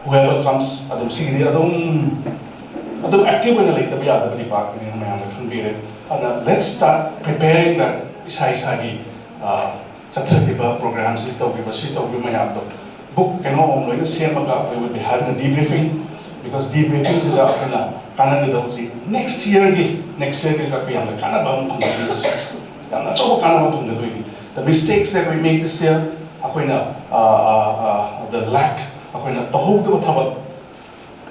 whoever comes, ꯑꯗꯨꯝ ꯁꯤꯒꯤꯗꯤ ꯑꯗꯨꯝ, ꯑꯗꯨꯝ active ꯑꯣꯏꯅ ꯂꯩꯇꯕ ꯌꯥꯗꯕ departmentꯅꯤꯅ ꯃꯌꯥꯝꯅ ꯈꯪꯕꯤꯔꯦ. ꯑꯗꯨꯅ let's start preparing that, ꯏꯁꯥ ꯏꯁꯥꯒꯤ, ꯑ, ꯆꯠꯊꯈꯤꯕ programꯁꯤ ꯇꯧꯈꯤꯕ, ꯁꯤ ꯇꯧꯈꯤꯕ ꯃꯌꯥꯝꯗꯣ book ꯀꯩꯅꯣ ꯑꯃ ꯂꯣꯏꯅ ꯁꯦꯝꯃꯒ we will be having a debriefing, because debriefingꯁꯤꯗ ꯑꯩꯈꯣꯏꯅ ꯀꯥꯟꯅꯒꯗꯧꯕꯁꯤ next yearꯒꯤ, next yearꯒꯤꯁꯤꯗ ꯑꯩꯈꯣꯏ ꯌꯥꯝꯅ ꯀꯥꯟꯅꯕ ꯑꯃ ꯐꯪꯒꯗꯣꯏꯅꯤ, ꯌꯥꯝꯅ ꯑꯆꯧꯕ ꯀꯥꯟꯅꯕ ꯑꯃ ꯐꯪꯒꯗꯣꯏꯅꯤ. The mistakes that we make this year, ꯑꯩꯈꯣꯏꯅ, ꯑ, ꯑ, ꯑ, the lack, ꯑꯩꯈꯣꯏꯅ ꯇꯧꯍꯧꯗꯕ ꯊꯕꯛ,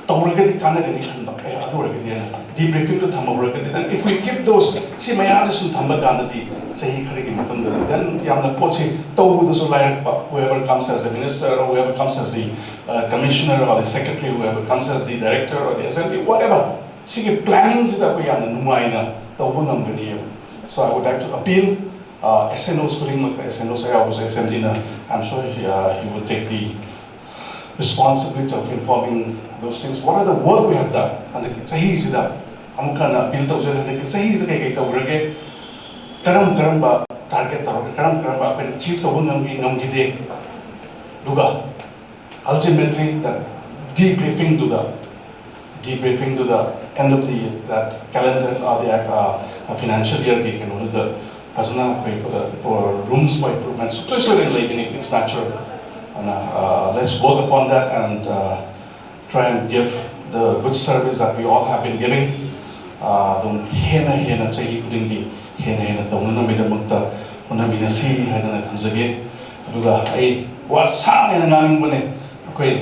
ꯇꯧꯔꯒꯗꯤ ꯀꯥꯟꯅꯒꯅꯤ ꯈꯟꯕ꯫ ꯑꯦ, ꯑꯗꯨ ꯑꯣꯏꯔꯒꯗꯤ ꯍꯥꯏꯅ debriefing do ꯊꯝꯍꯧꯔꯒꯗꯤ, then if we keep those, ꯁꯤ ꯃꯌꯥꯝꯁꯦ ꯁꯨꯝ ꯊꯝꯕ ꯀꯥꯟꯗꯗꯤ ꯆꯍꯤ ꯈꯔꯒꯤ ꯃꯇꯨꯡꯗꯗꯤ then ꯌꯥꯝꯅ ꯄꯣꯠꯁꯤ ꯇꯧꯕꯗꯁꯨ ꯂꯥꯏꯔꯛꯄ, whoever comes as a minister or whoever comes as the uh, commissioner or the secretary, whoever comes as the director or the S M D, whatever, ꯁꯤꯒꯤ planning ꯁꯤꯗ ꯑꯩꯈꯣꯏ ꯌꯥꯝꯅ ꯅꯨꯡꯉꯥꯏꯅ ꯇꯧꯕ ꯉꯝꯒꯅꯤꯕ꯫ So I would like to appeal, uh, S N Os ꯈꯨꯗꯤꯡꯃꯛꯇ, S N Os ꯑꯌꯥꯎꯕꯁꯨ S M D ꯅ, I'm sure he, uh, he would take the responsibility of informing those things. What are the work we have done? ꯍꯟꯗꯛꯀꯤ ꯆꯍꯤꯁꯤꯗ ꯑꯃꯨꯛ ꯍꯟꯅ appeal ꯇꯧꯖꯔꯤ, ꯍꯟꯗꯛꯀꯤ ꯆꯍꯤꯁꯤꯗ ꯀꯩ ꯀꯩ ꯇꯧꯈ꯭ꯔꯒꯦ, ꯀꯔꯝ ꯀꯔꯝꯕ target ꯇꯧꯔꯒ ꯀꯔꯝ ꯀꯔꯝꯕ ꯑꯩꯈꯣꯏꯅ achieve ꯇꯧꯕ ꯉꯝꯈꯤ ꯉꯝꯈꯤꯗꯦ, ꯑꯗꯨꯒ ultimately the debriefing ꯗꯨꯗ, debriefing ꯗꯨꯗ end of the that calendar or the uh, financial year ꯒꯤ ꯀꯩꯅꯣꯗꯨꯗ ꯐꯖꯅ ꯑꯩꯈꯣꯏ for the for rooms for improvement ꯁꯨꯡꯁꯣꯏ ꯁꯣꯏꯗꯅ ꯂꯩꯒꯅꯤ, it's natural. And uh, let's work upon that and uh, try and give the good service that we all have been giving. ꯑꯗꯨꯝ ꯍꯦꯟꯅ ꯍꯦꯟꯅ ꯆꯍꯤ ꯈꯨꯗꯤꯡꯒꯤ ꯍꯦꯟꯅ ꯍꯦꯟꯅ ꯇꯧꯅꯅꯕꯒꯤꯗꯃꯛꯇ ꯍꯣꯠꯅꯃꯤꯟꯅꯁꯤ ꯍꯥꯏꯗꯅ ꯊꯝꯖꯒꯦ꯫ ꯑꯗꯨꯒ ꯑꯩ ꯋꯥ ꯁꯥꯡꯅ ꯍꯦꯟꯅ ꯉꯥꯡꯅꯤꯡꯕꯅꯦ꯫ ꯑꯩꯈꯣꯏ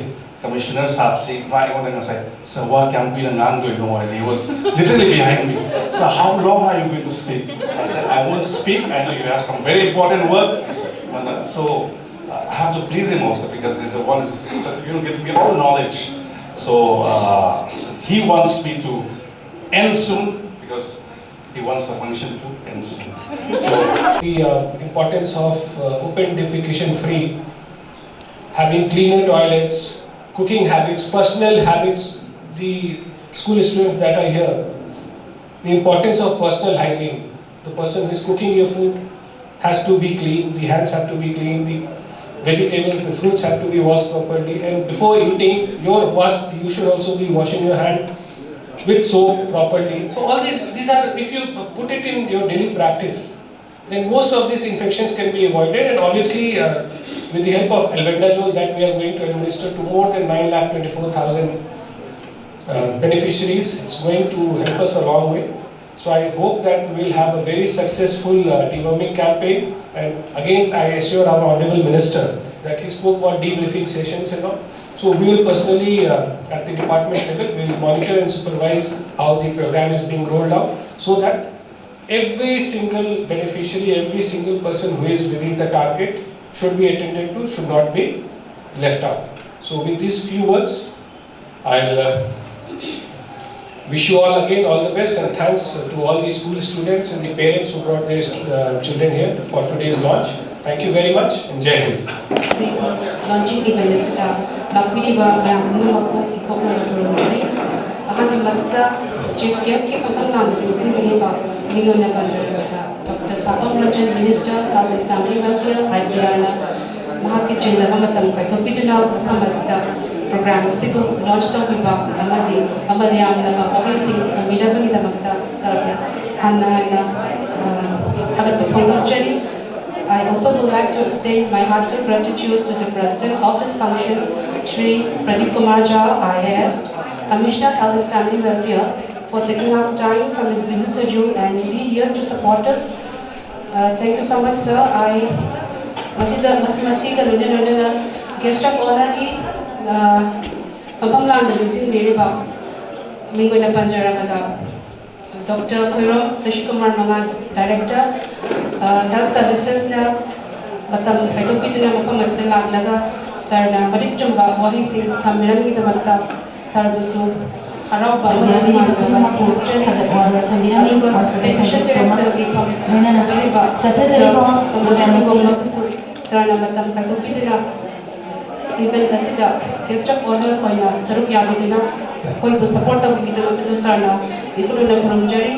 commissioner ꯁꯥꯍꯕꯁꯤ ꯃꯥ ꯑꯩꯉꯣꯟꯗ ꯉꯁꯥꯏ, "Sir, ꯋꯥ ꯀꯌꯥꯝ ꯀꯨꯏꯅ ꯉꯥꯡꯗꯣꯏꯅꯣ?" ꯍꯥꯏꯁꯦ, he was literally behind me. "Sir, how long are you going to speak?" I said, "I won't speak. I know you have some very important work." And, uh, so uh, I have to please him also because he's the one who's, you know, giving me all the knowledge. So uh, he wants me to end soon because he wants the function to end soon. So the uh, importance of uh, open defecation free, having cleaner toilets, cooking habits, personal habits, the school students that are here, the importance of personal hygiene. The person who is cooking your food has to be clean, the hands have to be clean, the vegetables, the fruits have to be washed properly, and before eating, your wash, you should also be washing your hand with soap properly. So all these, these are, if you put it in your daily practice, then most of these infections can be avoided. And obviously, uh, with the help of albendazole that we are going to administer to more than nine lakh twenty-four thousand uh, beneficiaries, it's going to help us a long way. So I hope that we will have a very successful uh, deworming campaign. And again, I assure our Honorable Minister that he spoke about debriefing sessions and all. So we will personally, uh, at the department level, we will monitor and supervise how the program is being rolled out, so that every single beneficiary, every single person who is within the target should be attended to, should not be left out. So with these few words, I'll uh, wish you all again all the best, and thanks to all the school students and the parents who brought their uh, children here for today's launch. Thank you very much, and Jai Hind. Launching event ꯑꯁꯤꯗ ꯂꯥꯛꯄꯤꯔꯤꯕ ꯃꯌꯥꯝ ꯄꯨꯝꯅꯃꯛꯄꯨ ꯏꯀꯣꯛꯅꯅ ꯈꯨꯔꯨꯝꯖꯔꯤ꯫ ꯑꯍꯥꯟꯕꯃꯛꯇ chief guest ꯀꯤ ꯐꯝꯐꯝ ꯂꯥꯡꯗ ꯂꯦꯡꯁꯤꯟꯕꯤꯔꯤꯕ ꯃꯤꯡꯑꯣꯏꯅ ꯄꯟꯖꯔꯕꯗ Doctor Sapam Ranjan, Minister, Health and Family Welfare, I P R ꯅ ꯃꯍꯥꯛꯀꯤ ꯆꯤꯜꯂꯕ ꯃꯇꯝ ꯀꯥꯏꯊꯣꯛꯄꯤꯗꯨꯅ ꯃꯐꯝ ꯑꯁꯤꯗ program ꯑꯁꯤꯕꯨ launch ꯇꯧꯕꯤꯕ ꯑꯃꯗꯤ ꯃꯃꯜ ꯌꯥꯝꯂꯕ ꯋꯥꯍꯩꯁꯤꯡ ꯊꯝꯕꯤꯔꯕꯒꯤꯗꯃꯛꯇ ꯁꯥꯔꯕꯨ ꯍꯟꯅ ꯍꯟꯅ ꯊꯥꯒꯠꯄ ꯐꯣꯡꯗꯣꯛꯆꯔꯤ꯫ I also would like to extend my heartfelt gratitude to the President of this function, Shri Pradeep Kumar Jha, I A S, Commissioner Health and Family Welfare, for taking out time from his busy schedule and be here to support us. Uh, thank you so much, sir. I ꯃꯁꯤꯗ ꯃꯁꯤ ꯃꯁꯤꯒ ꯂꯣꯏꯅ ꯂꯣꯏꯅꯅ guest of honour ꯒꯤ ꯐꯝꯐꯝ ꯂꯥꯡꯗ ꯂꯦꯡꯁꯤꯟꯕꯤꯔꯤꯕ ꯃꯤꯡ ꯑꯣꯏꯅ ꯄꯟꯖꯔꯕꯗ Doctor ꯈꯣꯏꯔꯣꯝ ꯁꯁꯤꯀꯨꯃꯥꯔ ꯃꯉꯥꯜ, Director, Health Services ꯅ ꯃꯇꯝ ꯀꯥꯏꯊꯣꯛꯄꯤꯗꯨꯅ ꯃꯐꯝ ꯑꯁꯤꯗ ꯂꯥꯛꯂꯒ ꯁꯥꯔꯅ ꯃꯔꯤꯛ ꯆꯨꯝꯕ ꯋꯥꯍꯩꯁꯤꯡ ꯊꯝꯕꯤꯔꯝꯕꯒꯤꯗꯃꯛꯇ ꯁꯥꯔꯕꯨꯁꯨ ꯍꯔꯥꯎꯕ ꯑꯃꯗꯤ ꯅꯨꯡꯉꯥꯏꯕ ꯐꯣꯡꯗꯣꯛꯆꯔꯤ꯫ ꯑꯗꯨꯒ State Mission Director ꯒꯤ ꯐꯝ ꯑꯣꯏꯔꯤꯕ ꯁꯣꯃꯣꯔꯖꯤꯠ ꯀꯨꯃꯥꯔꯕꯨꯁꯨ ꯁꯥꯔꯅ ꯃꯇꯝ ꯀꯥꯏꯊꯣꯛꯄꯤꯗꯨꯅ event ꯑꯁꯤꯗ guest of honours ꯑꯣꯏꯅ ꯁꯔꯨꯛ ꯌꯥꯕꯤꯗꯨꯅ ꯑꯩꯈꯣꯏꯕꯨ support ꯇꯧꯕꯤꯕꯒꯤꯗꯃꯛꯇꯁꯨ ꯁꯥꯔꯅ ꯏꯈꯨꯔꯨꯝꯅ ꯈꯨꯔꯨꯝꯖꯔꯤ꯫